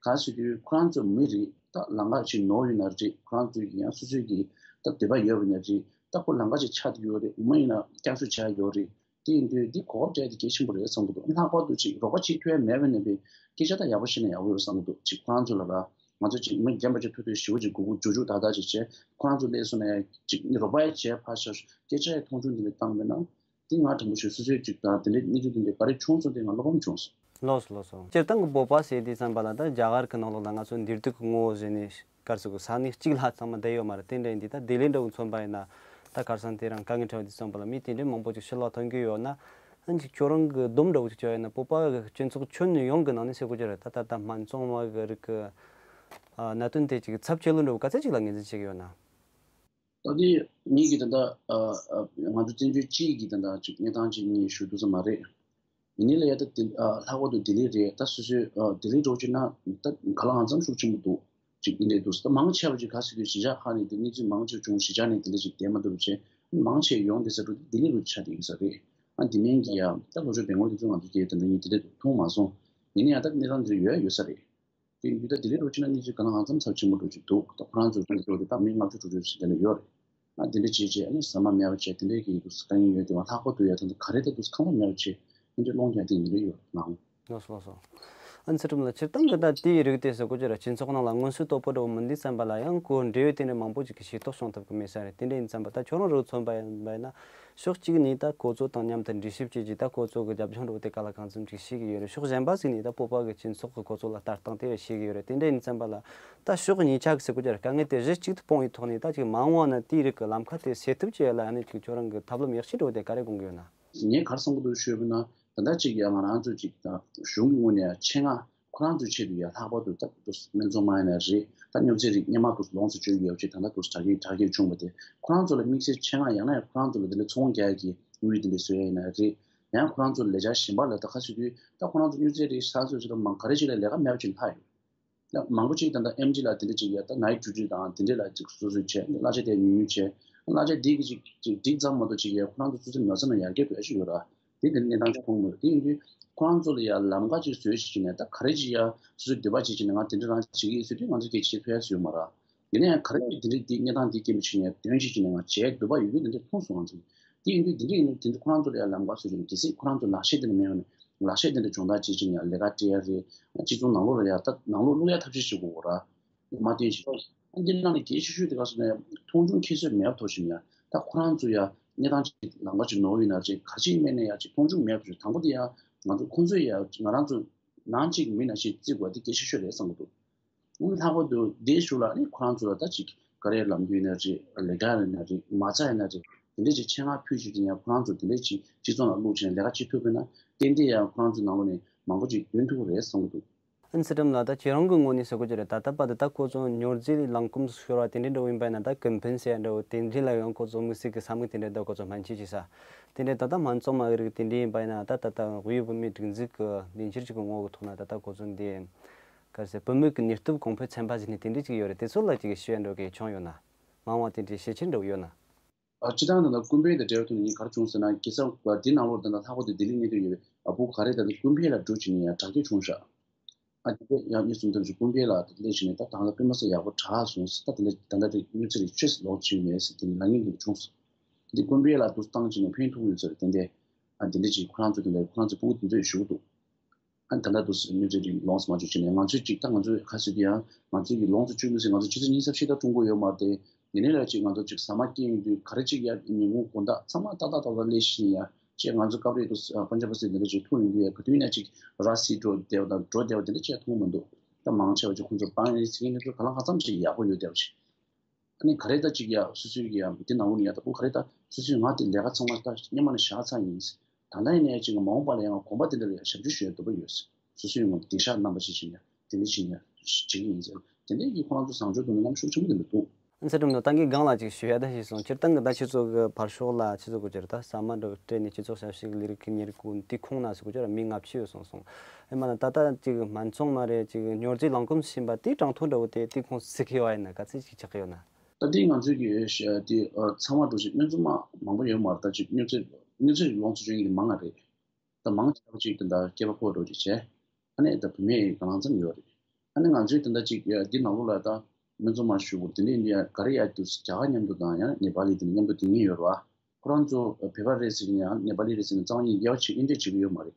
གང་ཟེར་དུས་ཁོ་རང་ཚོ་མི་རེད། ད་ལམ་ཁ་ཅིག་ནོར་ཡོད་ན་རེད། ཁོ་རང་ཚོའི་ཡང་སོ་སོའི་གི་ད་འདོད་པ་ཡོད་པ་ན་རེད། ད་ཁོ་ལམ་ཁ་ཅིག་ཆགས་ཀྱི་ཡོད་རེད། མ་ཡིན་ན་བསྐྱར་གསོ་བྱ་ཡ་ཡོད་རེད། དེ་ཡིན་དུས་འདི་གོ་སྐབས་སྤྲད་དེ་གལ་ཆེན་པོ་རེད་བསམ་གྱི་འདུག་ལྷག་པར་དུ་ཅིག་རོགས་པ་ཅིག་ཐུབ་ཡ་མེད་པ་ཡིན་ན་པའི་སྐད་ཆ་ད་ཡག་པོ་བཤད་ན་ཡག་པོ་ཡོད་བསམ་གྱི་འདུག་ཅིག་ཁོ་རང་ཚོ་ལ་ར་ང་ཚོ་ཅིག་མི་རྒན་པ་ཅིག་ཐུག་དུས་ཞེ་པོ་ཅིག་སྒུག་སྒུག་འཇུག་འཇུག་ཏག་ཏག་ཅིག་བྱས། ཁོ་རང་ཚོ་སླེབས་སོང་ན་ཡང་ཅིག་རོགས་པ་ཡང་བྱས་ཕར་ཞོག་སྐད་ཆ་ཡང་མཐོང་ཆུང་འདི་འདྲ་བཏང་མེད་ན། འདི་ང་དྲང་པོ་ཞུ་སོ་སོའི་ཅིག་དང་དེ་འདྲའི་གནས་ཚུལ་འདི་འདྲ་ག་རེ་བྱུང་སོང་དེ་ང་བློ་ཕམ་བྱུང་སོང་། ལགས་སོ་ལགས་སོ། སྤྱིར་བཏང་གི་བོད་པ་ཟེར་དུས་ཙམ་པ་ལ་ད་རྒྱ་གར་གྱི་ནང་ལོགས་ལ་ང་ཚོ་འདིར་སྡོད་ཀྱི་ངོ་བོ་ཟེར་ནས་ག་རེ་ཟེར་དགོས། ས་གནས་གཅིག་ལ་ཚང་མ་བསྡད་ཡོད་མ་རེད། དེ་འདྲ་ཡིན་དུས་ད་ལྡི་ལི་འདྲ་བོ་མཚོན་པ་ཡིན་ན་ད་ཁ་སང་དེ་རིང་དཀའ་ངལ་འཕྲད་པ་དུས་ཙམ་པ་ལ་མི་དེ་འདྲའི་མང་པོ་ཅིག་ཕྱིར་ལོག་ཐོན་གྱི་ཡོད་ན། ཨ་ནི་ཅིག་ཁྱོད་རང་གི་སྡོམ་འདྲ་བོ་ཅིག་བྱས་ཡོད་ན་བོད་པ་གི་སྤྱི་ཚོགས་ཁྱོན་ཡོངས་ཀྱི་ནང་ནས་ཟེར་དགོས་ཀྱི་རེད། ད་ད་ལྟ་སྨན་བཙོང་བ་གི་རིགས་ཀྱི་ཨ་གནད་དོན་དེ་ཅིག་ཚབས་ཆེ་ལོས་འདྲ་བོ་ག་ཚད་ཅིག་ལ་ངོས་འཛིན་བྱེད་ཀྱི་ཡོད་ན། ད་དེ་ངེད་ཀྱི་ད་ལྟ་ཨ་ཨ་ང་ཚོ་བཙན་བྱོལ་སྤྱི་ཡི་གི་ད་ལྟ་ཅིག་གནས་སྟངས་ཅིག་ངས་ཞུ་ཐུབ་ས་མ་རེད། ཡིན་ནའི་ལ་ཡ་ད་དེ་ཨ་ལྷག་པར་དུ་ལྡི་ལི་རེད། ད་སོ་སོའི་ཨ་ལྡི་ལི་འགྲོ་ཕྱིན་ན་ད་ག་ལ་གང་འཚམ་ཤུགས་ཆེན་པོ་འདུག་ཅིག་འདི་འདྲས་འདུག་ད་མང་ཆེ་བ་ཅིག་ག་ཟེར་དུས་གཞིས་ཆགས་ཁག་ནས་དེ་གནས་ཚུལ་མང་ཆེ་བྱུང་། གཞིས་ཆགས་ནས་དེ་འདྲ་ཅིག་བསྡད་མ་ཐུབ་བྱས་མང་ཆེ་ཡོང་དེ་ས་འགྲོ་དེ་ལྡི་ལི་རུ་ཆགས་བསྡད་ཡོད་ས་རེད། ཨ་དེ་མིན་གྱི་ཡ་ད་ལོ་ཆུང་བེང་ལོར་དེ་ཚོ་ང་ཚོ་སྐྱེས་དེ་འདྲ་ཡིན་དེ་འདྲ་མཐོང་མ་སོང་། ཡིན་ན་ཡང་ད་གནས་སྟངས་འདི་འདྲ་ཡོད་ཡོད་ས་རེད། དེ་ཡིན་དུས་ད་ལྡི་ལི་འགྲོ་ཕྱིན་ན་གནས་ཚུལ་ག་ལ་གང་འཚམ་ཚབས་ཆེན་པོ་འགྲོ་ཅིག་འདུག་ད་ཁོ་རང་ཚོ་ལྡི་ལི་འགྲོ་དེ་ད་མི་ལྔ་བཅུ་དྲུག་ཅུ་ཞིག་དེ་འདྲ་ཡོད་རེད། ཨ་དེ་འདྲ་བྱས་བྱས་ཨ་ནི་ཟ་མ་མེད་པ་བྱས་དེ་འདྲའི་གི་དཀའ་ངལ་ཡོད་དེ་བ་ལྷག་པར་དུ་ཡ་ད་ད་ག་རེ་ད་དུས་ཁང་པ་མེད་པ་བྱས་དེ་འདྲའི་སློང་རྒྱག་དེ་འདི་འདྲ་ཡོད་ནའང་། ལགས་སོ་ལགས་སོ། ཨ་ནི་ཚེ་རིང་ལགས་སྤྱིར་བཏང་གི་ད་དེའི་རིགས་དེ་ཟེར་དགོས་ཀྱི་རེད། སྤྱི་ཚོགས་ནང་ལ་མངོན་གསལ་དོད་པོ་འདྲ་བོ་མིན་དུས་ཙམ་པ་ལ་ཡང་ཁོ་འབྲེལ་ཡོད་དེ་འདྲ་མང་པོ་ཅིག་གི་ཤེས་རྟོགས་བྱུང་ཐུབ་ཀྱི་མེད་ས་རེད། དེ་འདྲ་ཡིན་ཙམ་པ་ད་ཁྱོད་རང་རུ་མཚོན་པ་ཡིན་པ་ཡིན་ན། ཕྱོགས་གཅིག་ནས་ད་ཁོ་ཚོ་དང་མཉམ་དུ་འདྲིས་ཞིབ་བྱེད་ཀྱི་ད་ཁོ་ཚོ་གི་རྒྱབ་ལྗོངས་འདྲ་བོ་དེ་ག་ལ་གང་འཚམ་ཅིག་ཤེས་ཀྱི་ཡོད་རེད། ཕྱོགས་གཞན་པ་ཞིག་ནས་ད་བོད་པ་གི་སྤྱི་ཚོགས་གི་ཁོ་ཚོ་ལ་ལྟ་སྟངས་དེ་ཤེས་ཀྱི་ཡོད་རེད། དེ་འདྲ་ཡིན་ཙམ་པ་ལ་ད་ཕྱོགས་གཉིས་ཆ་གི་ཟེར་དགོས་ཀྱི་རེད། དཀའ་ངལ་དེ་གཞི་གཅིག་ཏུ་སྤུངས་པའི་ཐོག་ནས་ད་ཅིག་མ་འོངས་པ་ན་དེའི་རིགས་ཀྱི་ལམ་ཁ་དེ་སེལ་ཐབས་བྱེད་ཡ་ལ་ཨ་ནི་ཅིག་ཁྱོད་རང་གི་ཐབས་ལམ་ཡག་ཤོས་འདྲ་བོ་དེ་ག་རེ་དགོངས་ཀྱི་ཡོད་ན། ངས་ག་རེ་བསམ་གྱི་འདུག་ཞུས་པ་ན། ད་ལྟ་ཅིག་ཡ་ང་རང་ཚོ་ཅིག་ད་གཞུང་གི་ངོས་ནས་ཡ་ཆེད་མངགས་ཁོ་རང་ཚོའི་ཆེད་དུ་ཡ་ལྷག་པར་དུ་ད་དུ་སྨན་བཙོང་མ་ཡིན་ན་རེད། ད་སྨྱོ་རྫས་རིགས་སྔོན་མ་དུ་ལོངས་སུ་སྤྱོད་ཀྱི་ཡོད་ཅིག་ད་ལྟ་དུ་དྲག་སྐྱེད་དྲག་སྐྱེད་བྱུང་བ་དེ་ཁོ་རང་ཚོ་ལ་དམིགས་བསལ་ཆེད་མངགས་ཡང་ན་ཡང་ཁོ་རང་ཚོ་ལ་དེ་འདྲ་ཚོང་རྒྱག་གི་དངུལ་དེ་འདྲ་བཟོ་ཡ་ཡིན་ན་རེད། ཡང་ཁོ་རང་ཚོ་ལས་འཆར་གཞན་པ་ལ་ད་ག་ཟེར་དུས་ད་ཁོ་རང་ཚོ་སྨྱོ་རྫས་རིགས་ས་ཚོ་ཅིག་ད་མང་ག་རེ་ཅིག་ལ་ལས་ཀ་མེད་པ་ཅིག་ལྷག་ཡོད། ཡང་མང་པོ་ཅིག་ད་ལྟ་ཨེམ་ཌི་ལ་དེ་འདྲ་ཅིག་ཡ་ད་ནའི་ཌིའུ་ཊི་དང་དེ་འདྲ་ལ་ཅིག་སོ་སོས་བྱས། གླ་ཆ་དེ་ཉུང་ཉུང་བྱས། གླ་ཆ་དེ་གི་ཅིག་ཅིག་འགྲིག་ཙམ་མ་གཏོགས་ཅིག་ཡ་ཁོ་རང་ཚོ་སོ་སོའི་ནོར་ས་ནང་ཡར་རྒྱས་འགྲོ་ཡ་ཅིག་ཡོད་ར། དེ་འདྲ་གནས་སྟངས་ཅིག་མཐོང་མི་འདུག་དེ་ཡིན་དུས་ཁོ་རང་ཚོ་ལ་ཡ་ལམ་ཁ་ཅིག་བཟོས་ཤིག་བྱས་ནས། ད་ག་རེ་ཅིག་ཡ་སོ་སོའི་འདོད་པ་ཅིག་བྱས་ནས་ང་དེ་འདྲ་རང་བྱེད་ཀྱི་ཡིན་ཟེར་དུས་ང་ཚོ་སྐད་ཆ་བཤད་ཐུབ་ཡ་ཅིག་ཡོད་མ་རེད། ཡིན་ན་ཡང་ག་རེ་ཅིག་དེ་འདྲའི་དེ་གནས་སྟངས་དེ་སྐྱེལ་མི་བྱེད་ནས་དོན་ཅིག་བྱས་ནས་ང་བྱས་འདོད་པ་ཡོད་དུས་དེ་འདྲ་མཐོང་སོང་ང་ཚོ། དེ་ཡིན་དུས་དེ་འདྲ་ཡིན་ན་དེ་འདྲ་ཁོ་རང་ཚོ་ལ་ཡ་ལམ་ཁ་བཟོས་བྱས་ནས། གལ་སྲིད་ཁོ་རང་ཚོ་ལག་ཤེས་དེ་འདྲ་མེད་ཡོང་ན་ལག་ཤེས་དེ་འདྲ་སྦྱོང་བརྡར་བྱེད་བྱས་ནས་ཡ་ལས་ཀ་སྤྲད་ཡ་རེད། སྤྱི་ཚོགས་ནང་ལོགས་ལ་ཡ་ད་ནང་ལོགས་བླུག་ཡ་ཐབས་ཤེས་བྱེད་དགོས་ར། མ་བསྟན་ཞིག་འདི་ནང་ནས་གལ་ཆེ་ཤོས་དེ་ག་ཟེར་ན། མཐོང་ཆུང་ཁྱད་གསོད་མེད་པ་ཐོག་ཞིག་ཡ། ད་ཁོ་རང་ཚོ་ཡ་གནས་སྟངས་ཅིག་ལམ་ཁ་ཅིག་ནོར་ཡོད་ན་ཅིག་ག་ཅིག་མེད་ན་ཡ་ཅིག་མཐོང་ཆུང་མེད་པ་ཐོག་ཞིག་དང་པོ་དེ་ཡ་ང་ཚོ་ཁོང་ཚོས་ཡ་ང་རང་ཚོ་ནང་གཅིག་མི་ནང་བཞིན་བརྩི་དགོས་པ་དེ་གལ་ཆེ་ཤོས་རེད་བསམ་གྱི་འདུག་ཨང་། ལྷག་པར་དུ་དེའི་གཞུག་ལ་ནི་ཁོ་རང་ཚོ་ལ་ད་ཅིག་ག་རེ་ལམ་ཡིན་ན་རེད། ལས་ཀ་ཡིན་ན་རེད། མ་རྩ་ཡིན་ན་རེད། དེ་འདྲས་ཅིག་ཆེད་མངགས་ཕུལ་བྱས་ཀྱི་ནས་ཁོ་རང་ཚོ་དེ་འདྲས་ཅིག་སྤྱི་ཚོགས་ནང་བླུགས་བྱས་ནས་ལས་ཀ་བྱེད་ཐུབ་པ་ཡིན་ན། ཏན་ཏན་ཡང་ཁོ་རང་ཚོའི་ནང་ལོགས་ནས་མང་པོ་ཅིག་ཐོན་ཐུབ་ཀྱི་རེད་བསམ་གྱི་འདུག་ཨ་ནི་ཚེ་སྒྲོལ་མ་ལགས། ད་ཁྱེད་རང་གི་ངོས་ནས་ཟེར་དགོས་ཀྱི་རེད། ད་ལྟ་བར་དུ་ད་ཁོ་ཚོ་མྱུར་མཛེས་ལས་ཁུངས་སུ་ཤོར་བ་དེ་འདྲའི་འདྲ་བོ་ཡིན་པ་ཡིན་ན། ད་ཀུན་ཕན་ཟེར་ཡ་འདྲ་བོ་དེ་འདྲའི་ལ་ཡང་ཁོ་ཚོ་དམིགས་བསལ་གྱི་བསམ་བློ་དེ་འདྲ་འདུག་ཁོ་ཚོ་སྨན་བཅོས་བྱེད་ས་དེ་འདྲའི། ད་ལྟ་སྨན་བཙོང་མ་གི་རིགས་དེ་འདྲའི་ཡིན་པ་ཡིན་ན། ད་ད་ལྟ་དབུས་བོད་མིའི་སྒྲིག་འཛུགས་ཀྱི་ལས་འཆར་ཅིག་གི་ངོ་བོ་གི་ཐོག་ན་ད་ལྟ་ཁོ་ཚོ་འདི་ག་རེ་ཟེར། བུད་མེད་ཀྱི་ནུས་སྟོབས་གོང་འཕེལ་ཚན་པ་ཟེར་ནས་དེ་འདྲའི་ཅིག་ཡོད་རེད། དེ་ཚོ་ལ་ཅིག་ཞུ་ཡ་འདྲ་བོ་གི་བྱུང་ཡོད་ན། མང་བ་དེ་འདྲའི་ཤེས་ཆེར་འདྲ་བོ་ཡོད་ན། ཨ། སྤྱིར་བཏང་ད་ལྟ་ཀུན་ཕན་དང་འབྲེལ་བའི་ཐོག་ནས་ངས་ག་རེ་བྱུང་ཟེར་ན། ཁ་སང་འདི་ནང་ལོགས་ད་ལྟ་ལྷག་པར་དུ་ལྡི་ལི་གནས་སྡོད་ཡོད་པའི་ཨ་བུ་ག་རེ་ད་ལྟ་ཀུན་ཕན་ལ་འགྲོ་བྱས་ནས་ཡང་དྲག་སྐྱེད་བྱུང་ཤག་ཨ། དེ་འདྲ་ཡང་གཉིས་གསུམ་ཐམས་ཅད་ཀུན་ཕན་ལ་སླེབས་བྱས་ནས། ད་ད་ལྟ་དཔེ་མ་སྲིད་ཡག་པོ་དྲག་སོང་ཟེར། ད་དེ་འདྲ་ད་ལྟ་དེ་མྱུར་ཚད་རིགས་ཆོས་ལོག་བྱས་མེད་ཟེར། དེ་ནས་ལབ་མཁན་དེ་འདྲ་བྱུང་སོང་། འདི་ཀུན་ཕན་ལ་དུ་བཏང་བྱས་ནས་ཕན་ཐོགས་ཡོད་ཟེར། དེ་འདྲ་ཨ་དེ་འདྲ་ཅིག་ཁོ་རང་ཚོ་དེ་འདྲ་ཁོ་རང་ཚོའི་ཕྲུ་གུ་དེ་ཚོས་ཞུ་གི་འདུག་ཨ། ད་ལྟ་དུ་མྱུར་ཚད་རིགས་ལོངས་སུ་མ་སྤྱོད་བྱས་ནས། ང་ཚོས་ཅིག་ད་ང་ཚོས་ག་ཟེར་དེ་ཡང་ང་ཚོས་ཀྱི་ལོངས་སུ་སྤྱོད་མི་ཟེར། ང་ཚོ་ཆུ་ཚོད་ཉི་ཤུ་རྩ་བཞི་ད་འཐུང་གི་ཡོད་མ་རེད། ཡིན་ནའི་ལ་ཅིག་ང་ཚོ་ཅིག་ཟ་མ་སྐྱེས་ཡོང་དུས་ག་རེ་ཅིག་ཡ་ཉིན་གུང་དགོང་དག་ཚང་མ་ཏག་ཏག་ཏག་ཏག་སླེབས་ཤེས་ཡ་ཅེས། ང་ཚོ་སྐབས་རེ་དུ་ཨ་པན་ཇབ་པ་སི་འདི་འདྲ་ཅིག་འཐུང་ཡོང་དུས་ཡ་ག་དུས་ཡིན་ན་ཅིག་ར་བསིལ་འགྲོ་བསྡད་པ་དང་འགྲོ་བསྡད་པ་དེ་འདྲ་ཅིག་མཐོང་མི་འདུག་ད་མང་ཆེ་བ་ཅིག་ཁོང་ཚོ་བཏང་ཡ་ཟེར་མཁན་དེ་ཚོ་ག་ལ་གང་འཚམ་ཅིག་ཡག་པོ་ཡོད་བསྡད་པ་ཅིག་ཨ་ནི་ག་རེ་ད་ཅིག་ཡ་སོ་སོའི་གི་ཡ་འདི་ནང་ལོགས་ནས་ཡ་ད་བུ་ག་རེ་ད་སོ་སོའི་ང་དེ་ལས་ཀ་ཚང་མ་ད་སྔོན་མ་ནས་བཞག་ཚར་ཡིན། ད་ལྟ་ཡིན་ན་ཡ་ཅིག་མ་འོངས་པ་ལ་ཡང་གོམ་པ་དེ་འདྲ་ལ་ཡ་ཞབས་ཞུ་ཞུ་ཡ་འདོད་པ་ཡོད། སོ་སོའི་ངོས་བདེ་ཤག་རྣམ་པ་ཞིག་བྱེད་ཡ་དེ་འདྲ་བྱེད་ཡ་བྱེད་ཀྱི་ཡིན་ཟེར། དེ་འདྲའི་གི་ཁོ་རང་ཚོ་བཟང་སྤྱོད་དུ་ནི་རྣམ་ཤུགས་ཆེན་པོ་དེ་འདྲ་འདུག་ཨ་ནི་ཚེ་སྒྲོལ་མ་ལགས། ད་ངས་སྒང་ལ་ཅིག་ཞུ་ཡ་ད་ཞིག་སོང་། སྤྱིར་བཏང་གི་ད་ཁྱེད་ཚོ་གི་ཕར་ཕྱོགས་ལ་ཁྱེད་ཚོ་གི་ཅིག་ད་ཟ་མ་འདྲ་སྤྲད་ནས་སྤྱི་ཚོགས་ཞབས་ཞུ་གི་ལས་རིགས་ཀྱི་གཉེར་སྐོར་དེ་ཁོངས་ན་ཟེར་གོ་ཅིག་མི་ལྔ་བཅུ་ཡོད་སོང་སོང་། ཨེ་མ་ན་ད་ལྟ་ཅིག་སྨན་བཙོང་མ་རེད། ཅིག་མྱུར་མཛེས་ལས་ཁུངས་སུ་ཕྱིན་པ་དེ་གྲངས་ཐོ་འདྲ་བོ་དེ་དེ་ཁོངས་སུ་ཟིག་གི་ཡོད་ཡིན་ན་ག་ཚད་ཅིག་ཆགས་ཀྱི་ཡོད་ན། ད་དེ་ང་ཚོའི་གི་ཤ་དེ་ཨ་ཚང་མ་འགྲོ་ཅིག་སྨན་བཙོང་མ་མང་པོ་ཡོད་མ་རེད། ད་ཅིག་མྱུར་མཛེས་མྱུར་མཛེས་ལོངས་སུ་སྤྱོད་མཁན་དེ་མང་ང་རེད། ད་མང་ཆེ་བ་ཅིག་དེ་འདྲ་སྐྱེས་པ་ཕོ་འགྲོ་ཅིག་བྱས། ཨ་ནི་ད་བུད་མེད་གང་ལ་ཙམ་ཡོད་རེད། ཨ་ནི་ང་ཚོའི་དེ་འདྲ་ཅིག་ཡ་འདི་ནང་ལོགས་ལ་ད་སྨན་བཙོང་མ་ཞུ་དགོས་དེ་འདྲ་ཡིན་དུས་ཡ་ག་རེ་ཡ་དུས་རྒྱ་གར་མཉམ་དུ་དང་ཡང་ནེ་པ་ལི་དེ་འདྲ་མཉམ་དུ་དེ་གཉིས་ཡོད་རེད་བ། ཁོ་རང་ཚོ་བོད་པ་རེད་ཟེར་ནས་ཡང་ནེ་པ་ལི་རེད་ཟེར་ནས་རྩ་བ་ཉིད་དབྱེ་བ་ཕྱེ་འདྲ་བྱེད་ཀྱི་ཡོད་མ་རེད།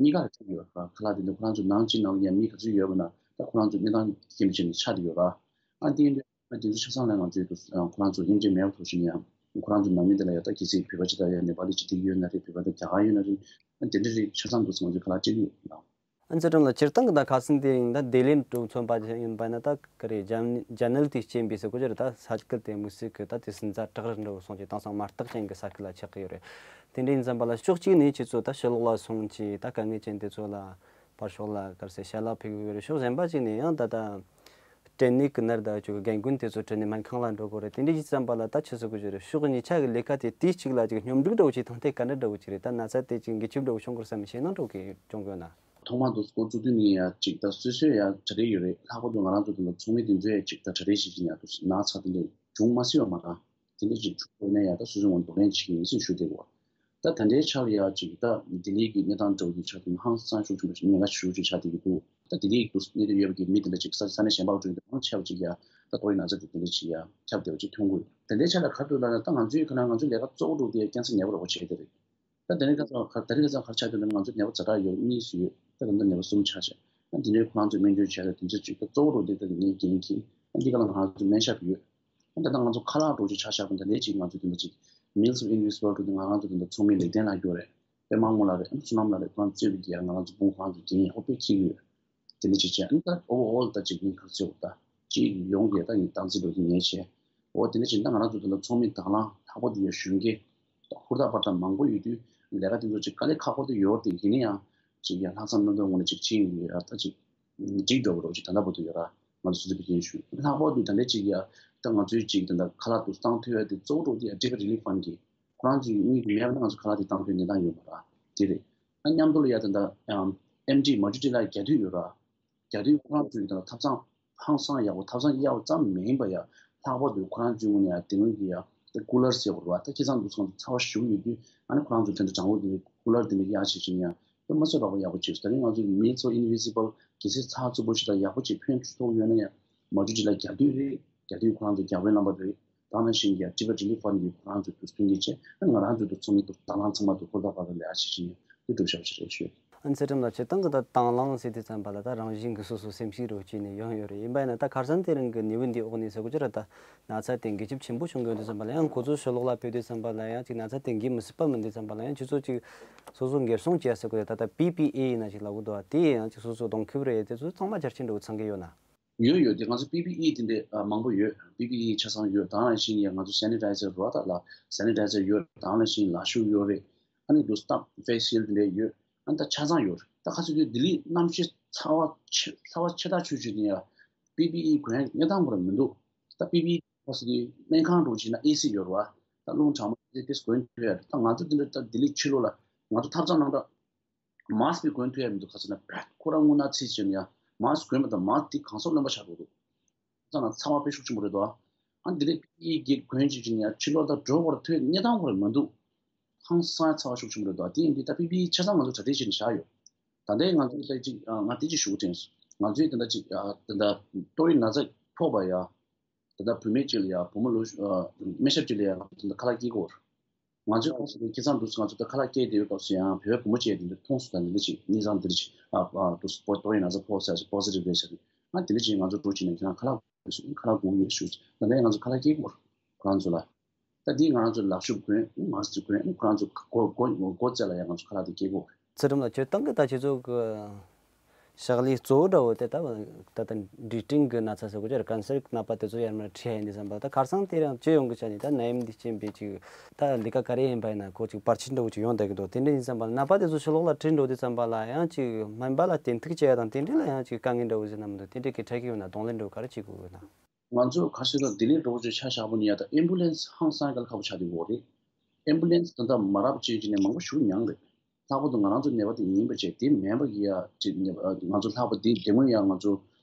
གཉིས་ཀ་ལ་ཕྱེ་གི་ཡོད་རེད། ཁ་ལག་དེ་འདྲ་ཁོ་རང་ཚོ་ནང་ཅིག་ནང་ལ་ཡ་མི་ག་ཚོད་ཡོད་པ་ན་ད་ཁོ་རང་ཚོ་གནས་སྟངས་རྐྱེན་པས་ཆགས་ནས་ཆགས་བསྡད་ཡོད་རེད། ཨ་འདི་ཡིན་དུས། ཨ་དེ་ཚོ་ཆ་ཚང་ལ་ང་ཚོའི་དུ་ཁོ་རང་ཚོ་དབྱེ་འབྱེད་མེད་པ་ཐོག་ཞིག་ནས་ཡང་ཁོ་རང་ཚོ་ནང་མི་དེ་ལ་ཡ་ད་གལ་སྲིད་བོད་པ་ཅིག་དང་ཡ་ནེ་པ་ལི་ཅིག་བསྡད་ཀྱི་ཡོད་ན་རེད། བོད་པ་དང་རྒྱ་གར་ཡོད་ན་རེད། ཨ་དེ་འདྲ་རིགས་ཆ་ཚང་དུ་ང་ཚོས་ཁ་ལག་སྤྲད་ཀྱི་ཡོད་ལ། ཨ་ནི་ཚེ་སྒྲོལ་མ་ལགས། སྤྱིར་བཏང་གི་ད་ཁ་སང་དེ་ཡིན་ད་བདེ་ལེགས་གྲོང་ཚོ་པ་ཡིན་པ་ན་ད་ག་རེ་རྒྱ་རྒྱ་ནལ་དེ་སྐྱེན་པའི་ཟེར་གོ་ཅི་རེད། ད་ས་ཁུལ་དེ་དམིགས་བསལ་གི་ད་དེ་སུན་ཙ་བྲག་རི་འདྲ་བོ་སོང་ཅིག་དེང་སང་མ་བརྟག་ཅན་གི་ས་ཁུལ་ལ་ཆགས་ཀྱི་ཡོད་རེད། དེ་འདྲ་ཡིན་ཙམ་པ་ལ་ཕྱོགས་གཅིག་ནས་ཁྱེད་ཚོ་ད་ཕྱི་ལོགས་ལ་སོང་ཅིག་ད་དཀའ་ངལ་ཅན་དེ་ཚོ་ལ་ཕར་ཕྱོགས་ལ་ག་རེ་ཟེར་ཞལ་ལག་ཕུལ་གི་ཡོད་རེད། ཕྱོགས་གཞན་པ་ཅིག་ནས་ཡང་ད་ད། སྐྲན་ནད་ཀྱི་ནད་ད་ཅིག་རྒན་རྒོན་དེ་ཚོ་ཁྲིད་ནས་སྨན་ཁང་ལ་འགྲོ་དགོས་རེད། དེ་འདྲ་ཡིན་ཙམ་པ་ལ་ད་ཆི་ཟེར་དགོས་ཀྱི་རེད། ཕྱོགས་གཉིས་ཆ་གི་ལས་ཀ་དེ་དུས་གཅིག་ལ་ཅིག་སྙོམས་སྒྲིག་འདྲ་བོ་ཅིག་དང་དེ་ག་འདྲ་འདྲ་བོ་ཅིག་རེད། ད་ན་ཚ་དེ་ཅིག་འགུལ་སྐྱོད་འདྲ་བོ་བྱུང་དགོས་བསམ་ཞེད་སྣང་འདྲ་བོ་གི་བྱུང་དགོས་ན། ཐོག་མར་དུ་འགོ་བཙུགས་དུས་ནས་ཡང་ཅིག་ད་སོ་སོའི་ཡང་གྲ་སྒྲིག་ཡོད་རེད། ལྷག་པར་དུ་ང་རང་ཚོ་དེ་འདྲ་ཚོགས་མི་དེ་ཚོའི་ཡང་ཅིག་ད་གྲ་སྒྲིག་བྱེད་ཀྱི་ཡང་དུ་ན་ཚ་དེ་འདྲ་བྱུང་མ་སྲིད་པ་མ་རེད། དེ་འདྲ་ཅིག་བྱུང་དགོས་ན་ཡང་ད་སོ་སོའི་ངོས་ནས་འདུག་ལེན་བྱེད་ཀྱི་ཡིན་ཟེར་ཞུ་བསྡད་ཡོད། ད་ད་ལྟའི་ཆར་ལ་ཡ་ཅིག་ད་ལྡི་ལི་གི་གནས་སྟངས་འདྲ་བོ་ཅིག་ཆགས་དུས་ཧང་སང་ཤུགས་ཆེན་པོ་ཞིག་ཉེན་ཁ་ཤུགས་ཆེ་ཆགས་བསྡད་ཀྱི་འདུག་ད་ལྡི་ལི་གི་གནས་སྡོད་ཡོད་པའི་མི་དེ་འདྲ་ཅིག་ས་ས་གནས་གཞན་པ་འགྲོ་ཡི་འདུག་མང་ཆེ་བ་ཅིག་ཡ་ད་ཏོག་དབྱིབས་ན་ཚ་དེ་དེ་འདྲ་ཅིག་ཡ་ཁྱབ་བསྡད་པ་ཅིག་མཐོང་གི་ཡོད། ད་ལྟའི་ཆར་ལ་ག་རེ་འདུག་ལབ་ན། ད་ང་ཚོའི་ཁ་ན་ང་ཚོའི་ལས་ཀ་གཙོ་བོ་འདྲ་བོ་དེ་ཀན་སར་ནད་པ་རོགས་པ་བྱེད་ཡ་དེ་རེད། ད་དེ་རིང་ཁ་སང་ག་དེ་རིང་ཁ་སང་ག་རེ་ཆགས་འདུག་ལབ་ན། ང་ཚོའི་ནད་པ་ཛ་དྲག་ཡོད་གཉིས་སུ་ཡོད། ད་ད་ལྟ་ནད་པ་གསུམ་ཆགས་ཤག་ད་དེ་འདྲའི་ཁོ་རང་ཚོས་སྨན་བཅོས་བྱས་ཏེ་དེ་ཚོ་ཅིག་ད་གཙོ་བོ་འདྲ་བོ་དེ་ད་ངས་འགན་འཁྱེར། ད་འདི་ག་ལ་ང་རང་ཚོ་སྨན་ཞབས་ཡོད། ད་ལྟ་ང་ཚོ་ཁ་ལག་འདྲ་བོ་ཅིག་ཆ་བཞག་པ་ད་ལས་ཅིག་ང་ཚོ་དེ་འདྲ་ཅིག་Meals of Invisibility དེ་ང་རང་ཚོ་དེ་འདྲ་ཚོགས་མི་ལེགས་ལྡན་ལགས་ཡོད་རེད། དཔེ་མང་མོ་ལགས་རེད། བསོད་ནམས་ལགས་རེད། ཁོ་རང་གཙོས་པའི་གི་ང་རང་ཚོ་དཔུང་ཁོ་རང་ཚོ་འགན་ཡག་པོ་དཔེ་འཁྱེར་གྱི་ཡོད། དེ་འདྲ་ཅིག་བྱས། ཨ་ནི་ད་overall ད་ཅིག་ངས་ག་རེ་ཟེར་དགོས། ད་སྤྱི་ཡོངས་ཀྱི་ད་ངས་སྟངས་འཛིན་འདྲ་བོ་དེ་ངས་བྱས། འོ་དེ་འདྲ་ཅིག་ད་ང་རང་ཚོ་དེ་འདྲ་ཚོགས་མི་དང་བླངས་ལྷག་པར་དུ་ཡ་གཞོན་སྐྱེས་ད་ཧུར་ཐག་པར་ཐག་མང་པོ་ཡོད་དུས་ལས་ཀ་དེ་ཚོ་ཅིག་དཀའ་ལས་ཁག་པོ་དེ་ཡོད་རེད་དེ། ཡིན་ན་ཡང་ཅིག་ཡ་ལྷག་བསམ་རྣམ་དག་ངང་ནས་ཅིག་ཕྱིན་ཡོད་ཡ། ད་ཅིག་འགྲིག་འགྲོ་བ་འདྲ་བོ་ཅིག་ད་ལྟ་བར་དུ་ཡོད་ར། ང་ཚོ་སོ་སོའི་བོད་སྐྱོན་ཞུ། ལྷག་པར་དུ་ད་ལྟ་ཅིག་ཡ་ད་ང་ཚོའི་ཅིག་ད་ལྟ་ཁ་ལག་ཏུ་བཏང་ཐུབ་ཡ་དེ་གཙོ་བོ་འདྲ་བོ་དེ་ཡ་Debt Relief Fund གི་ཁོ་རང་ཚོའི་དངུལ་དེ་མེད་པ་ན་ང་ཚོ་ཁ་ལག་དེ་བཏང་ཐུབ་ཡ་གནས་སྟངས་ཡོད་མ་རེད། དེ་རེད། ཨ་མཉམ་དུ་ལ་ཡ་ད་ལྟ་ཨམ་ཨེམ་ཌི་མ་ཇུ་ཊི་ལ་རྒྱ་མདུད་ཡོད་ར། རྒྱ་མདུད་ཁོ་རང་ཚོའི་ད་ལྟ་ཐབ་ཚང་ ཧང་སང་ཡག་པོ་ཐབ་ཚང་གཡར་བ་ཙམ་མིན་པ་ཡ། ལྷག་པར་དུ་ཁོ་རང་ཚོའི་ངོས་ནས་ཡ་དེ་སྔོན་གྱི་ཡ་ཀུ་ལར་ཟེར་བ་རེད་བ། ད་ཁྱེད་ཚང་འདུག་སེ་ཚ་བ་ཞུགས་ཡོད་དུས་ཨ་ནི་ཁོ་རང་ཚོ་དེ་འདྲ་གྲང་མོ་དེ་འདྲ་ཀུ་ལར་དེ་འདྲ་གཡར་བྱེད་ཀྱི་ཡ། དཔེ་མ་ཚོད་རག་པ་ཡག་པོ་བྱས་སོང་། ད་རིང་ང་ཚོ་མི་ཚོ་ཨིན་བི་སི་བལ་གལ་སྲིད་ཚ་ཚུད་པོ་ཞིག་དང་ཡག་པོ་ཅིག་ཕན་ཐོགས་ཡོད་ན་ཡང་མ་འགྲོ་ཅིག་ལ་རྒྱག་དུས་རེད། རྒྱག་དུས་ཁོ་རང་ཚོ་རྒྱག་པའི་རྣམ་པ་རེད། ད་ནང་བཞིན་གྱི་Tibet Relief Fund་གྱི་ཁོ་རང་ཚོ་དུ་མཐུན་རྐྱེན་བྱས། ང་རང་ཚོ་དུ་ཚོགས་མི་དུ་དང་བླངས་ཚང་མ་དུ་ཧུར་ཐག་པ་ལ་ལས་ཨ་ཞིག་བྱས་ནས་དུ་སྒྲུབ་ཞབས་ཞིག་རེད་ཞུ། ཨ་ནི་ཚེ་ཁྲིམས་ལགས་སྤྱིར་བཏང་གི་ད་དང་བླངས་ཟེར་དུས་ཙམ་པ་ལ་ད་རང་བཞིན་གྱི་སོ་སོ་སེམས་ཤེས་རོགས་བྱས་ནས་ཡོང་ཡོད་རེད། ཡིན་པ་ཡིན་ན་ད་ཁ་སང་དེ་རིང་གི་ནད་འབུ་འདིའི་འོག་ནས་ཟེར་དགོས་ཀྱི་རེད། ད་ན་ཚ་དེ་འགོས་ཁྱབ་ཆེན་པོ་བྱུང་གི་ཡོད་དུས་ཙམ་པ་ལ་ཡང་ཁོ་ཚོ་ཕྱི་ལོགས་ལ་ཕེབས་དུས་ཙམ་པ་ལ་ཡང་ཅིག་ན་ཚ་དེ་འགོས་མི་སྲིད་པ་མིན་དུས་ཙམ་པ་ལ་ཡང་ཁྱེད་ཚོ་ཅིག་སོ་སོ་འགེབས་སྲུང་བྱེད་ཟེར་དགོས་རེད། ད་ལྟ་པི་པི་ཨི་ཡིན་ན་ཅིག་ལབ་གི་འདུག་བ། དེ་ཡང་ཅིག་སོ་སོ་གདོང་ཁེབས་རེད། དེ་ཚོ་ཚང་མ་རྒྱ་ཆེན་འགྲོ་ཚང་གི་ཡོད་ན། ཡོད་ཡོད། དེ་ང་ཚོ་པི་པི་ཨི་དེ་འདྲས་ཨ་མང་པོ་ཡོད། པི་པི་ཨི་ཆ་ཚང་ཡོད། ད་ནང་བཞིན་ཡང་ང་ཚོ་སེ་ནི་ཊའི་ཛར་རོ་ད་ལ་སེ་ནི་ཊའི་ཛར་ཡོད། ད་ནང་བཞིན་ལག་ཤུབས་ཡོད་རེད། ཨ་ནི་དུ་སྟབས་ཕེ་སི་ཤིལ་དེ་འདྲས་ཡོད། ཨ་ནི་ད་ཆ་ཚང་ཡོད་རེད། ད་ཁ་སང་དུས་ལྡི་ལི་གནམ་གཤིས་ཚ་བ་ཆེ་ཚ་བ་ཆེ་ཐག་ཆོད་ཆོད་དེ་ཡང་པི་པི་ཨི་གོན་གནས་སྟངས་ཁོ་རང་མི་འདུག་ད་པི་པི་ཨི་ཁ་སང་དུས་སྨན་ཁང་འགྲོ་བྱས་ན་ཨེ་སི་ཡོད་རེད་བ། ད་རླུང་གྲང་མོ་དེ་དེ་གོན་ཐུབ་ཡ་རེད། ད་ང་ཚོ་དེ་འདྲ་ད་ལྡི་ལི་ཕྱི་ལོགས་ལ་ང་ཚོ་ཐབ་ཚང་ནང་འདྲ། མཱ་སི་ཀི་གོན་ཐུབ་ཡ་མི་འདུག་ག་ཟེར་ན་བད་ཁོ་རང་རྔུལ་ནག་ཚིལ་ཟེར་ནས་ཡ་མཱ་སི་ཀི་གོན་པ་དང་མཱ་སི་ཀི་དེ་གང་སར་རློན་པ་ཆགས་འགྲོ་འདུག་ཚང་ན་ཚ་བ་དཔེ་ཤུགས་ཆེན་པོ་རེད་དོ། ཨ་འདི་ནས་པི་པི་ཨི་གོན་བྱེད་ཀྱི་ནས་ཡ་ཕྱི་ལོགས་ད་འགྲོ་བར་ཐོས་གནས་སྟངས་ཁོ་རང་མི་འདུག་ཧང་སང་ཚ་བ་ཤུགས་ཆེན་པོ་རེད་དོ། དེ་ཡིན་དུས་ད་པི་པི་ཨི་ཆ་ཚང་ང་ཚོ་གྲ་སྒྲིག་བྱས་ནས་བཞག་ཡོད། ད་ལྟའི་ང་ཚོའི་ད་ཅིག་ང་དེ་ཅིག་ཞུ་དྲན་སོང་། ང་ཚོའི་ད་ལྟ་ཅིག་ད་ལྟ་ཏོག་དབྱིབས་ན་ཚ་ཕོག་པ་ཡ། ད་ལྟ་བུད་མེད་ཅིག་ལ་ཡང་བུ་མོ་ལོ་ཨ་སྨན་ཞབས་ཅིག་ལ་ཡང་ད་ལྟ་ཁ་ལག་སྐྱེལ་དགོས། ང་ཚོའི་ཁོངས་སུ་ཁྱེད་ཚང་འདུག་ང་ཚོ་ད་ཁ་ལག་སྐྱེལ་བསྡད་ཡོད་སྐབས་སུ་ཡང་བོད་བུ་མོ་ཅིག་དེ་འདྲ་མཐོང་སོང་། ད་འདི་འདྲ་ཅིག་གཉིས་ཚང་འདི་འདྲ་ཅིག་ཨ་ཨ་འདུག་པོ་ཏོག་དབྱིབས་ན་ཚ་ཕོག་ཚར་ཅིག་པོ་སི་ཊིབ་རེད་ཟེར་ཏེ། ང་དེ་འདྲ་ཅིག་ང་ཚོ་འགྲོ་ཅིག་ནས་ཁྱེད་རང་ཁ་ལག་དགོས་སུ་ཁ་ལག་དགོས་ཡོད་ཞུ། ད་ལྟ་ང་ཚོ་ཁ་ལག་སྐྱེལ་དགོས་ཁོ་རང་ཚོ་ལ། ད་འདི་ང་རང་ཚོ་ལག་ཤུབས་གོན་མཱ་སི་ཀི་གོན་ཁོ་རང་ཚོ་སྒོ་སྒོ་སྒོ་རྩེ་ལ་ཡང་ང་ཚོ་ཁ་ལག་དེ་སྐྱེལ་དགོས། ཚུལ་ཁྲིམས་ལགས་ཁྱོད་ཏང་གི་ད་ཁྱེད་ཚོ་གི་ཕྱག་ལས་གཙོ་བོ་འདྲ་བོ་དེ་ད་ད་ལྟ་འབྲས་སྐྲན་གི་ན་ཚ་ཟེར་དགོས་ཀྱི་རེད། ཀན་སར་གི་ནད་པ་དེ་ཚོ་ཡར་མར་ཁྲིད་ཡ་ཡིན་དུས་ཙམ་པ་ད་ཁ་སང་དེ་རིང་སྤྱི་ཡོངས་ཀྱི་ཆ་ནས་ད་ནད་ཡམས་འདི་རྐྱེན་པས་ཅིག་ད་ལས་ཀ་ག་རེ་ཡིན་པ་ཡིན་ན་ཁོ་ཅིག་བར་ཆད་འདྲ་བོ་ཅིག་ཡོང་བསྡད་ཀྱི་འདུག་དེ་འདྲ་ཡིན་ཙམ་པ་ནད་པ་དེ་ཚོ་ཕྱི་ལོགས་ལ་ཁྲིད་འགྲོ་དུས་ཙམ་པ་ལ་ཡང་ཅིག་སྨན་པ་ལ་བསྟེན་གཏུག་བྱེད་ཡ་དང་དེ་འདྲ་ལ་ཡང་ཅིག་དཀའ་ངལ་འདྲ་བོ་ཟེར་ན་མི་འདུག་དེ་འདྲ་གི་འཕྲད་ཀྱི་ཡོད་ན་གདོང་ལེན་འདྲ་བོ་ག་རེ་བྱེད་དགོས་ཡོད་ན། ང་ཚོ་ག་རེ་ཟེར་ན་ལྡི་ལི་འགྲོ་བ་ཆ་བཞག་པ་ནི་ཡ་ད་ཨེམ་བུ་ལན་སི་ཧང་སང་ག་ལ་ཁག་པོ་ཆགས་བསྡད་ཡོད་རེད། ཨེམ་བུ་ལན་སི་ད་ལྟ་མ་རག་བྱས་ཀྱི་ནས་མང་པོ་ཞིག་མྱངས་རེད། ལྷག་པར་དུ་ང་རང་ཚོ་ནད་པ་དེ་ཡིན་པ་བྱས་དེ་མིན་པ་གི་ཡ་ཅིག་ནད་པ་ང་ཚོ་ལྷག་པར་དེ་དེ་སྔོན་ཡ་ང་ཚོ་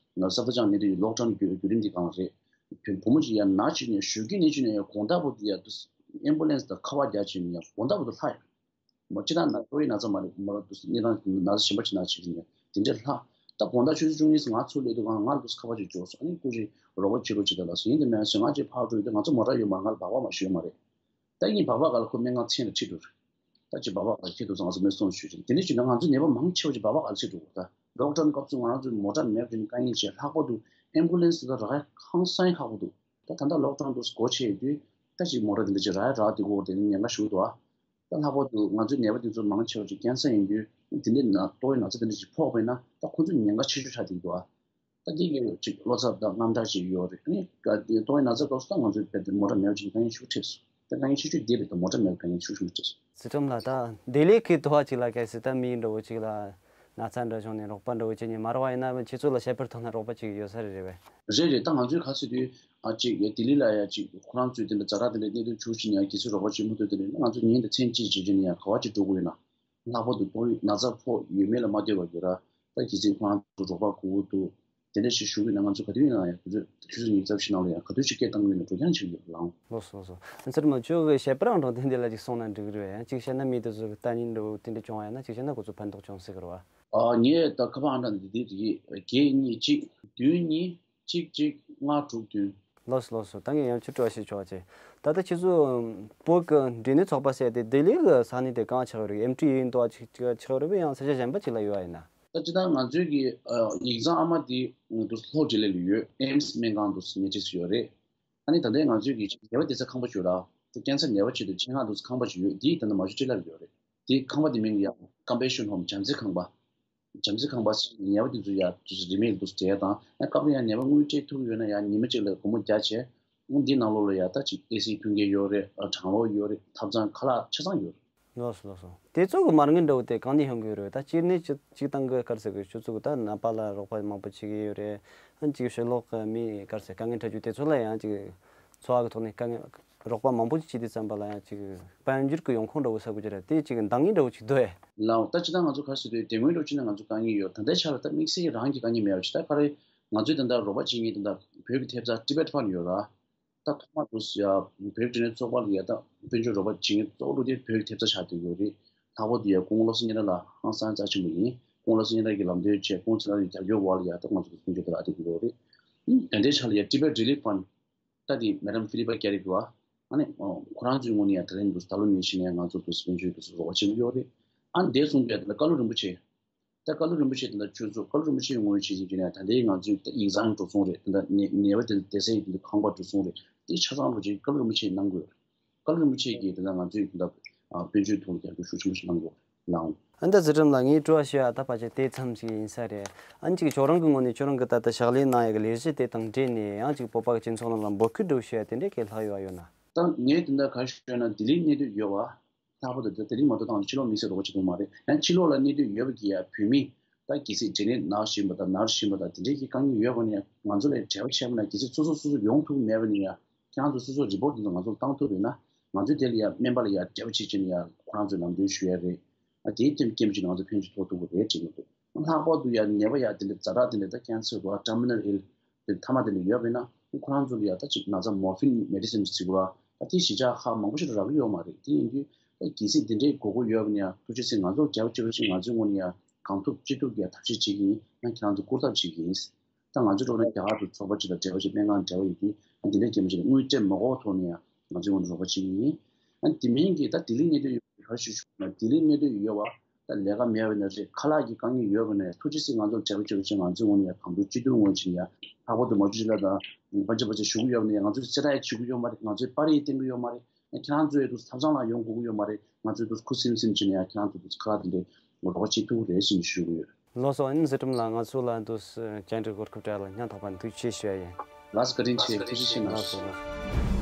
ས་ཕོ་བྱང་ནད་དུག་གི་ལོག་ཌའོན་བརྒྱུད་བརྒྱུད་རིམ་འདི་གང་རེད། བུ་མོ་ཅིག་ཡ་ན་བྱས་ནས་ཞོགས་ཀྱི་ནས་བྱས་ནས་ཡ་དགོང་དག་བར་དུ་ཡ་ཨེམ་བུ་ལན་སི་དང་ཁ་པར་རྒྱག་བྱས་ནས་ཡ་དགོང་དག་བར་དུ་ལྷག་ཡོད། མ་ཅི་ད་ན་ཏོག་དབྱིབས་ན་ཚ་མ་རེད་མ་རེད་འདུག་སེ་གནས་སྟངས་ན་ཚ་གཞན་པ་ཅིག་ན་ཅིག་ཡིན་ཡ་དེ་འདྲས་ལྷག་ད་དགོང་དག་ཆུ་ཚོད་བཅུ་གཉིས་སུ་ང་ཚུར་སླེབས་དུས་ང་ང་ལ་འདུག་སེ་ཁ་པར་ཅིག་འབྱོར་སོང་། ཨ་ནི་སྐུ་མཁྱེན་རོགས་པ་བྱེད་རོགས་བྱེད་དང་ལབ་སོང་། ཡིན་དེ་མིན་ང་ཚོ་ང་ཅིག་ཕར་འགྲོ་ཡོད་དུས་ང་ཚོ་མོ་ཊ་ཡོད་མ་རེད། ང་ལ་སྦག་སྦག་མ་ཞུས་མ་རེད། ད་ཡིན་སྦག་སྦག་ག་ལ་ཁོ་སྨན་ཁང་ཚན་ལ་ཁྲིད་འགྲོ་རེད། ད་ཅིག་སྦག་སྦག་ག་ལ་ཁྱེད་དུ་ང་ཚོ་མེད་སོང་ཞུས་ཅིག་དེ་འདྲས་བྱས་ན་ང་ཚོ་ནད་པ་མང་ཆེ་བ་ཅིག་སྦག་སྦག་ག་ལ་ཁྲིད་འགྲོ་དགོས། ད་ལོག་ཌའོན་སྐབས་སུ་ང་རང་ཚོའི་མོ་ཊ་མེད་པ་བྱས་ནས་དཀའ་ངལ་ཆེ། ལྷག་པར་དུ་ཨེམ་བུ་ལན་སི་དེ་ཚོ་རག་ཡ་ཧང་སང་ཁག་པོ་འདུག་ད་ད་ལྟ་ལོག་ཌའོན་འདུག་སེ་སྒོ་ཕྱེ་ཡོད་དུས་ད་ཅིག་མོ་ཊ་དེ་འདྲ་ཅིག་རག་ཡ་རག་བསྡད་ཀྱི་ཡོད་རེད། དེ་ནི་ཉེན་ཁ་ཞེ་པོ་འདུག་ཨ། ད་ལྷག་པར་དུ་ང་ཚོའི་ནད་པ་དེ་ཚོ་མང་ཆེ་བ་ཅིག་ཀན་སར་ཡིན་དུས་དེ་འདྲའི་ན་ཏོག་དབྱིབས་ན་ཚ་དེ་འདྲ་ཅིག་ཕོག་པས་ན་ད་ཁོ་ཚོ་ཉེན་ཁ་ཆེ་ཤོས་ཆགས་བསྡད་ཀྱི་འདུག་ཨ། ད་འདི་གི་ཅིག་བློ་འཚབ་དང་དངངས་སྐྲག་ཅིག་ཡོད་རེད། ཨ་ནི་ཏོག་དབྱིབས་ན་ཚ་སྐབས་སུ་ད་ང་ཚོའི་བོད་དེ་མོ་ཊ་མེད་པ་ཅིག་དཀའ་ངལ་ཤུགས་འཕྲད་སོང་། ད་དཀའ་ངལ་ཆེ་ཤོས་འདི་རེད། ད་མོ་ཊ་མེད་པ་དཀའ་ངལ་ཤུགས་ཆེན་པོ་འཕྲད་སོང་། ཚུལ་ཁྲིམས་ལགས་ད་ལྡི་ལི་གི་དུ་བ་ཅིག་ལ་གལ་སྲིད་ད་མི་འདྲ་བོ་ཅིག་ལ་ན་ཚ་འདྲ་བྱུང་ནས་རོགས་པ་འདྲ་བོ་བྱེད་ཉེན་མ་རེད་བ། ཡིན་ན་ཁྱེད་ཚོ་ལ་བྱེད་པར་ཐོག་ན་རོགས་པ་ཅིག་ཡོད་ས་རེད་རེད་བས། རེད་རེད། ད་ང་ཚོའི་ག་ཚོད་དུས་ཨ་ཅིག་ལྡི་ལི་ལ་ཡ་ཅིག་ཁོ་རང་ཚོའི་དེ་འདྲ་ཛ་དྲག་དེ་འདྲ་གནད་དོན་བྱུང་ཕྱིན་ཡང་གལ་སྲིད་རོགས་པ་བྱེད་མ་ཐུབ་དེ་འདྲ་ན་ང་ཚོ་ཉིན་དང་མཚན་གཅིག་བྱེད་རྒྱུ་ནི་ཡང་ག་བ་ཅིག་འགྲོ་དགོས་ཡོད་ན། ལྷག་པར་དུ་ཏོག་དབྱིབས་ན་ཚ་ཕོག་ཡོད་མེད་ལ་མ་ལྟོས་པར་གྱུར་ར། ད་གལ་སྲིད་ཁོ་རང་ཚོ་རོགས་པ་དགོས་ཀྱི་འདུག་དེ་འདྲ་ཞིག་ཞུ་གི་ན་ང་ཚོ་ག་དུས་ཡིན་ན་ཡང་དུས་ཚོད་ཆུ་ཚོད་ཉི་ཤུ་རྩ་བཞི་ནང་ལ་ཡང་ག་དུས་ཅིག་སྐད་བཏང་གི་ཡོད་ན་འགྲོ་རྐྱང་བྱེད་ཀྱི་ཡོད་ལགས། ལགས་སོ་ལགས་སོ། ཨ་ཚེ་རིང་ལགས་ཁྱོད་ཀྱི་བཤད་པར་ཨང་གྲངས་དེ་འདི་ལ་ཅིག་གསུངས་ན་འགྲིག་གི་རེད་བས། ཡང་ཅིག་བཤད་ན་མི་དེ་ཚོ་གི་ལྟ་ཉན་འདྲ་བོ་དེ་འདྲ་བྱུང་བ་ཡིན་ན་ཅིག་བཤད་ན་ཁོ་ཚོ་ཕན་ཐོགས་བྱུང་སྲིད་གི་རེད་བ། ཨ་ངས་ད་ཁ་པར་ཨང་གྲངས་འདི་འདི་རེད། བརྒྱད་གཉིས་གཅིག་བདུན་གཉིས་གཅིག་གཅིག་ལྔ་དྲུག་བདུན། ལགས་སོ་ལགས་སོ། ད་ངས་ཡང་ཁྱོད་དྲི་བ་ཞིག་ཞུ་བ་བྱེད། ད་ལྟ་ཁྱེད་ཚོ་བོད་ཀྱི་འབྲེལ་གནས་ཚོགས་པ་ཟེར་དེ་ལྡི་ལི་གི་ས་གནས་དེ་གང་ཆགས་ཡོད་རེད། ཨེམ་ཊི་ཡིན་དུ་ཆགས་ཆགས་ཡོད་རེད་པས། ཡང་ས་ཆ་གཞན་པ་ཅིག་ལ་ཡོད་པ་ཡིན་ན། ད་སྤྱིར་བཏང་ང་ཚོའི་གི་ཨ་ཡིག་ཚང་ཨ་མ་དེ་འདུག་ལྷོ་དགེ་ལེགས་ལ་ཡོད། ཨེམ་སི་སྨན་ཁང་འདུག་ཉེ་འཁྲིས་སུ་ཡོད་རེད། ཨ་ནི་ད་ལྟའི་ང་ཚོའི་གི་ནད་པ་སྡོད་ས་ཁང་པ་བཅུ་ལ་དེ་ཀན་སར་ནད་པ་ཆེད་དུ་ཆེད་མངགས་འདུག་ཁང་པ་ཅིག་ཡོད། དེ་ད་ལྟ་མ་ཇུ་ཊི་ལ་ཡོད་རེད། དེ་ཁང་པ་དེ་མིང་ཡང་Compassion Home་བྱམས་བརྩེ་ཁང་པ། བྱམས་བརྩེ་ཁང་པ་ཟེར་ནས་ནད་པ་དེ་ཚོ་ཡ་དུས་རིན་མེད་འདུག་སེ་བསྡད་དང་། ཡང་སྐབས་རེ་ཡང་ནད་པ་དངུལ་སྤྲད་ཐུབ་ཡོད་ན་ཡང་ཉི་མ་གཅིག་ལ་སྒོར་མོ་བརྒྱ་བྱས། འོ་འདི་ནང་ལོགས་ལ་ཡ་ད་ཅིག་ཨེ་སི་མཐུན་རྐྱེན་ཡོད་རེད། ཨ་གྲང་གློག་ཡོད་རེད། ཐབ་ཚང་ཁ་ལག་ཆ་ཚང་ཡོད་རེད། ལགས་སོ་ལགས་སོ། དེ་ཚོ་གི་མ་དངུལ་འདྲ་བོ་དེ་གང་ནས་ཡོང་གི་ཡོད་རེད། ད་སྤྱིར་གནས་སྤྱི་སྤྱིར་བཏང་གི་ག་རེ་ཟེར་དགོས། ཁྱོད་ཚོ་གི་ད་ནད་པ་ལ་རོགས་པ་མང་པོ་བྱེད་ཀྱི་ཡོད་རེད། ཨ་ཅིག་ཕྱི་ལོགས་གི་མི་ག་རེ་ཟེར་དཀའ་ངལ་འཕྲད་རྒྱུ་དེ་ཚོ་ལ་ཡང་ཅིག་འཚོ་བ་གི་ཐོག་ནས་དཀའ་ངལ་རོགས་པ་མང་པོ་ཅིག་བྱེད་དུས་ཙམ་པ་ལ་ཡང་ཅིག་དཔལ་འབྱོར་གྱི་ཡོང་ཁུངས་འདྲ་བོ་ཟེར་དགོས་ཀྱི་རེད། དེ་ཅིག་འདང་ངེས་འདྲ་བོ་ཅིག་འདུག་ཨེ། ལགས་འོང་། ད་སྤྱིར་བཏང་ང་ཚོ་ག་རེ་ཟེར་དུས་དེ་སྔོན་འདྲ་བོ་བྱས་ན་ང་ཚོ་དཀའ་ངལ་ཡོད། ད་ལྟའི་ཆར་ལ་ད་དམིགས་བསལ་རང་གི་དཀའ་ངལ་མེད་པ་ཅིག་ད་ག་རེ་ ང་ཚོའི་ད་ལྟ་རོགས་པ་བྱེད་མཁན་ད་ལྟ་བོད་ཀྱི་ཐེབས་རྩ་Tibet Fund ཡོད་ལ། ད་ཐོག་མ་དུ་ཡ་བོད་ཀྱི་འབྲེལ་ནས་ཚོགས་པ་ལ་ཡ་ད་དཔལ་འབྱོར་རོགས་པ་བྱེད་མཁན་གཙོ་བོ་དེ་བོད་ཀྱི་ཐེབས་རྩ་ཆགས་བསྡད་ཡོད་རེད། ལྷག་པར་དུ་ཡ་སྐུ་ངོ་བློ་བཟང་སྙན་གྲགས་ལ་ཧང་སང་རྩ་ཆེན་པོ་ཡིན། སྐུ་ངོ་བློ་བཟང་སྙན་གྲགས་ཀྱི་ལམ་སྟོན་བྱས། སྐུ་ངོ་ཚེ་རིང་ལགས་ཀྱི་རྒྱབ་སྐྱོར་འོག་ལ་ཡ་ད་ང་ཚོ་དཔལ་འབྱོར་དེ་ལ་བསྡད་ཀྱི་ཡོད་རེད། ད་ལྟའི་ཆ་ལ་ཡ་Tibet Relief Fund ད་དེ་Madam Philippa Garrick བ། ཨ་ནི་ཁོ་རང་ཚོའི་ངོས་ནས་ཡང་ད་རིང་འདུག་ད་ལོ་ནས་བྱས་ནས་ང་ཚོ་འདུག་དཔལ་འབྱོར་འདུག་རོགས་པ་བྱེད་ཀྱི་ཡོད་རེད། ཨ་ནི་དེ་གསུངས་པའི་ད་ཀ་ལུ་རིན་པོ་ཆེ། ད་ཀ་ལུ་རིན་པོ་ཆེ་དེ་འདྲ་ཆོས་ཚོགས་ཀ་ལུ་རིན་པོ་ཆེའི་ངོས་བྱས་ཀྱི་ནས་ད་ལྟའི་ང་ཚོའི་ད་ཡིག་ཚང་འགྲོ་སོང་རེད། ད་ལྟ་ནད་པ་དེ་བསྡད་སའི་ཁང་པ་འགྲོ་སོང་རེད། དེ་ཆ་ཚང་རོགས་བྱེད་ཀ་ལུ་རིན་པོ་ཆེས་གནང་དགོས་རེད། ཀ་ལུ་རིན་པོ་ཆེ་གིས་དེ་འདྲ་ང་ཚོའི་ད་ལྟ་དཔལ་འབྱོར་ཐོག་ལ་རྒྱབ་སྐྱོར་ཤུགས་ཆེན་པོ་ཞིག་གནང་དགོས་གནང་། ཨ་ནི་ད་ཚུལ་ཁྲིམས་ལགས། ངས་དྲི་བ་ཞུ་ཡ་ད་ཕལ་ཆེར་དེ་ཙམ་ཞིག་ཡིན་ས་རེད། ཨ་ནི་ཅིག་ཁྱོད་རང་གི་ངོས་ནས་ཁྱོད་རང་གི་ད་ལྟ་ཕྱག་ལས་གནང་ཡ་གི་ལས་གཞི་དེ་དང་འབྲེལ་ནས་ཡང་ཅིག་བོད་པ་གི་སྤྱི་ཚོགས་ནང་ལ་འབོད་སྐུལ་འདྲ་བོ་ཞུ་ཡ་དེ་འདྲས་གང་ལྷག་ཡོད་ཨ་ཡོད་ན། ད་ངས་དེ་འདྲ་ག་རེ་ཞུ་ཡ་ན་ལྡི་ལིའི་གནས་སྡོད་ཡོད་པ། ལྷག་པར་དུ་ལྡི་ལི་མ་གཏོགས་ད་ཕྱི་ལོགས་དམིགས་བསལ་རོགས་པ་བྱེད་ཐུབ་མ་རེད། ཡང་ཕྱི་ལོགས་ལ་གནས་སྡོད་ཡོད་པ་གི་ཡ་བོད་མི་ད་གལ་སྲིད་འབྲས་ནད་ན་བཞིན་པ་དང་ན་བཞིན་པ་དང་དེ་འདྲས་ཀྱི་དཀའ་ངལ་ཡོད་པ་ནི་ཡ་ང་ཚོ་ལ་འབྲེལ་བ་བྱས་པ་ན། གལ་སྲིད་སོ་སོ་སོ་སོ་ཡོང་ཐུབ་མེད་པ་ནི་ཡ་ཁྱེད་རང་ཚོ་སོ་སོ་རི་པོར་དེ་ཚོ་ང་ཚོར་བཏང་ཐུབ་པ་ཡིན་ན། ང་ཚོས་དེ་ལ་ཡ་སྨན་པ་ལ་ཡ་འབྲེལ་བ་བྱེད་ཀྱི་ནི་ཡ་ཁོ་རང་ཚོའི་ལམ་སྟོན་ཞུ་ཡ་རེད། ཨ་དེའི་སྐྱེམས་སྐྱེམས་ཀྱི་ང་ཚོ་ཕན་ཅིག་ཐོགས་ཐུབ་ཀྱི་རེད་ཅེས་ཡོད་འདུག་ལྷག་པར་དུ་ཡ་ནད་པ་ཡ་དེ་འདྲ་ཛ་དྲག་དེ་འདྲ་ད་ཀན་སར་དང་terminal ill དེ་ཐ་མ་དེ་འདྲ་ཡོད་པས་ན་ཁོ་རང་ཚོ་ལ་ཡ་ད་ཅིག་ན་ཚ་morphine medicine ཟེར་བ་ད་དེ་གཞིས་ཆགས་ཁག་མང་པོ་ཞིག་ལ་རག་གི་ཡོད་མ་རེད། དེ་ཡིན་དུས་ད་གལ་སྲིད་དེ་འདྲའི་དགོས་མཁོ་ཡོད་པ་ན་ཡ་ཐུགས་རྗེ་ཆེ་ང་ཚོར་རྒྱབ་སྐྱོར་བྱེད། ང་ཚོའི་ངོས་ནས་ཡ་གང་ཐུབ་ཅི་ཐུབ་ཀྱི་ཐབས་ཤེས་བྱེད་ཀྱི་ཡིན། ཡང་ཁྱེད་རང་ཚོ་སྐུར་ཐབས་བྱེད་ཀྱི་ཡིན། ད་ང་ཚོའི་འགྲོ་ན་རྒྱ་གར་དུ་ཚོགས་པ་ཅིག་དང་འབྲེལ་བ་ཅིག་སྨན་ཁང་འབྲེལ་བ་ཡོད་དུས་ཨ་འདི་འདྲའི་སྐྱེ་མི་ཅིག་ལ་དངུལ་སྤྲད་མ་དགོས་ཐོག་ནས་ཡང་ང་ཚོའི་ངོས་ནས་རོགས་པ་བྱེད་ཀྱི་ཡིན། ཨ་དེ་མིན་གྱི་ད་ལྡི་ལི་གནས་སྡོད་ཡོད་པའི་ག་རེ་ཞུ་ཞུ་ན་ལྡི་ལི་གནས་སྡོད་ཡོད་པ་ད་ལས་ཀ་མེད་པ་ན་རེད། ཁ་ལག་གི་དཀའ་ངལ་ཡོད་པ་ན་ཐུགས་རྗེ་ཆེ་ང་ཚོར་འབྲེལ་བ་བྱེད་རོགས་བྱེད། ང་ཚོའི་ངོས་ནས་ཡང་གང་ཐུབ་ཅི་ཐུབ་ངོས་ནས་ཡང་ལྷག་པར་དུ་མ་ཇུ་ཇི་ལགས་དང་པན་ཇ་པ་ཇ་བཞུགས་ཡོད་པ་ན་ཡང་ང་ཚོས་རྩེད་གྲ་ཡང་བྱེད་ཀྱི་ཡོད་མ་རེད། ང་ཚོས་པར་ཡང་བསྟན་གྱི་ཡོད་མ་རེད། ཁྱེད་རང་ཚོའི་དུས་ཐབ་ཚང་ལ་ཡོང་དགོས་ཀྱི་ཡོད་མ་རེད། ང་ཚོའི་དུས་ཁུ་སིམ་སིམ་བྱས་ནས་ཡང་ཁྱེད་རང་ཚོའི་དུས་ཁ་ལག་དེ་འདྲའི་རོགས་པ་བྱེད་ཐུབ་ཀྱི་རེད་ཅེས་ཞུ་གི་ཡོད། ལགས་སོ། ཨ་ནི་ཚུལ་ཁྲིམས་ལགས་ང་ཚོ་ལ་དུས་བཅར་འདྲི་གོ་སྐབས་སྤྲད་ལ་སྙིང་ཐག་པ་ནས་ཐུགས་རྗེ་ཆེ་ཞུ་ཡ་ཡིན། ལགས་སོ། བཀའ་དྲིན་ཆེ། ཐུགས་རྗེ་ཆེ་གནང་། ལགས་སོ་ལགས།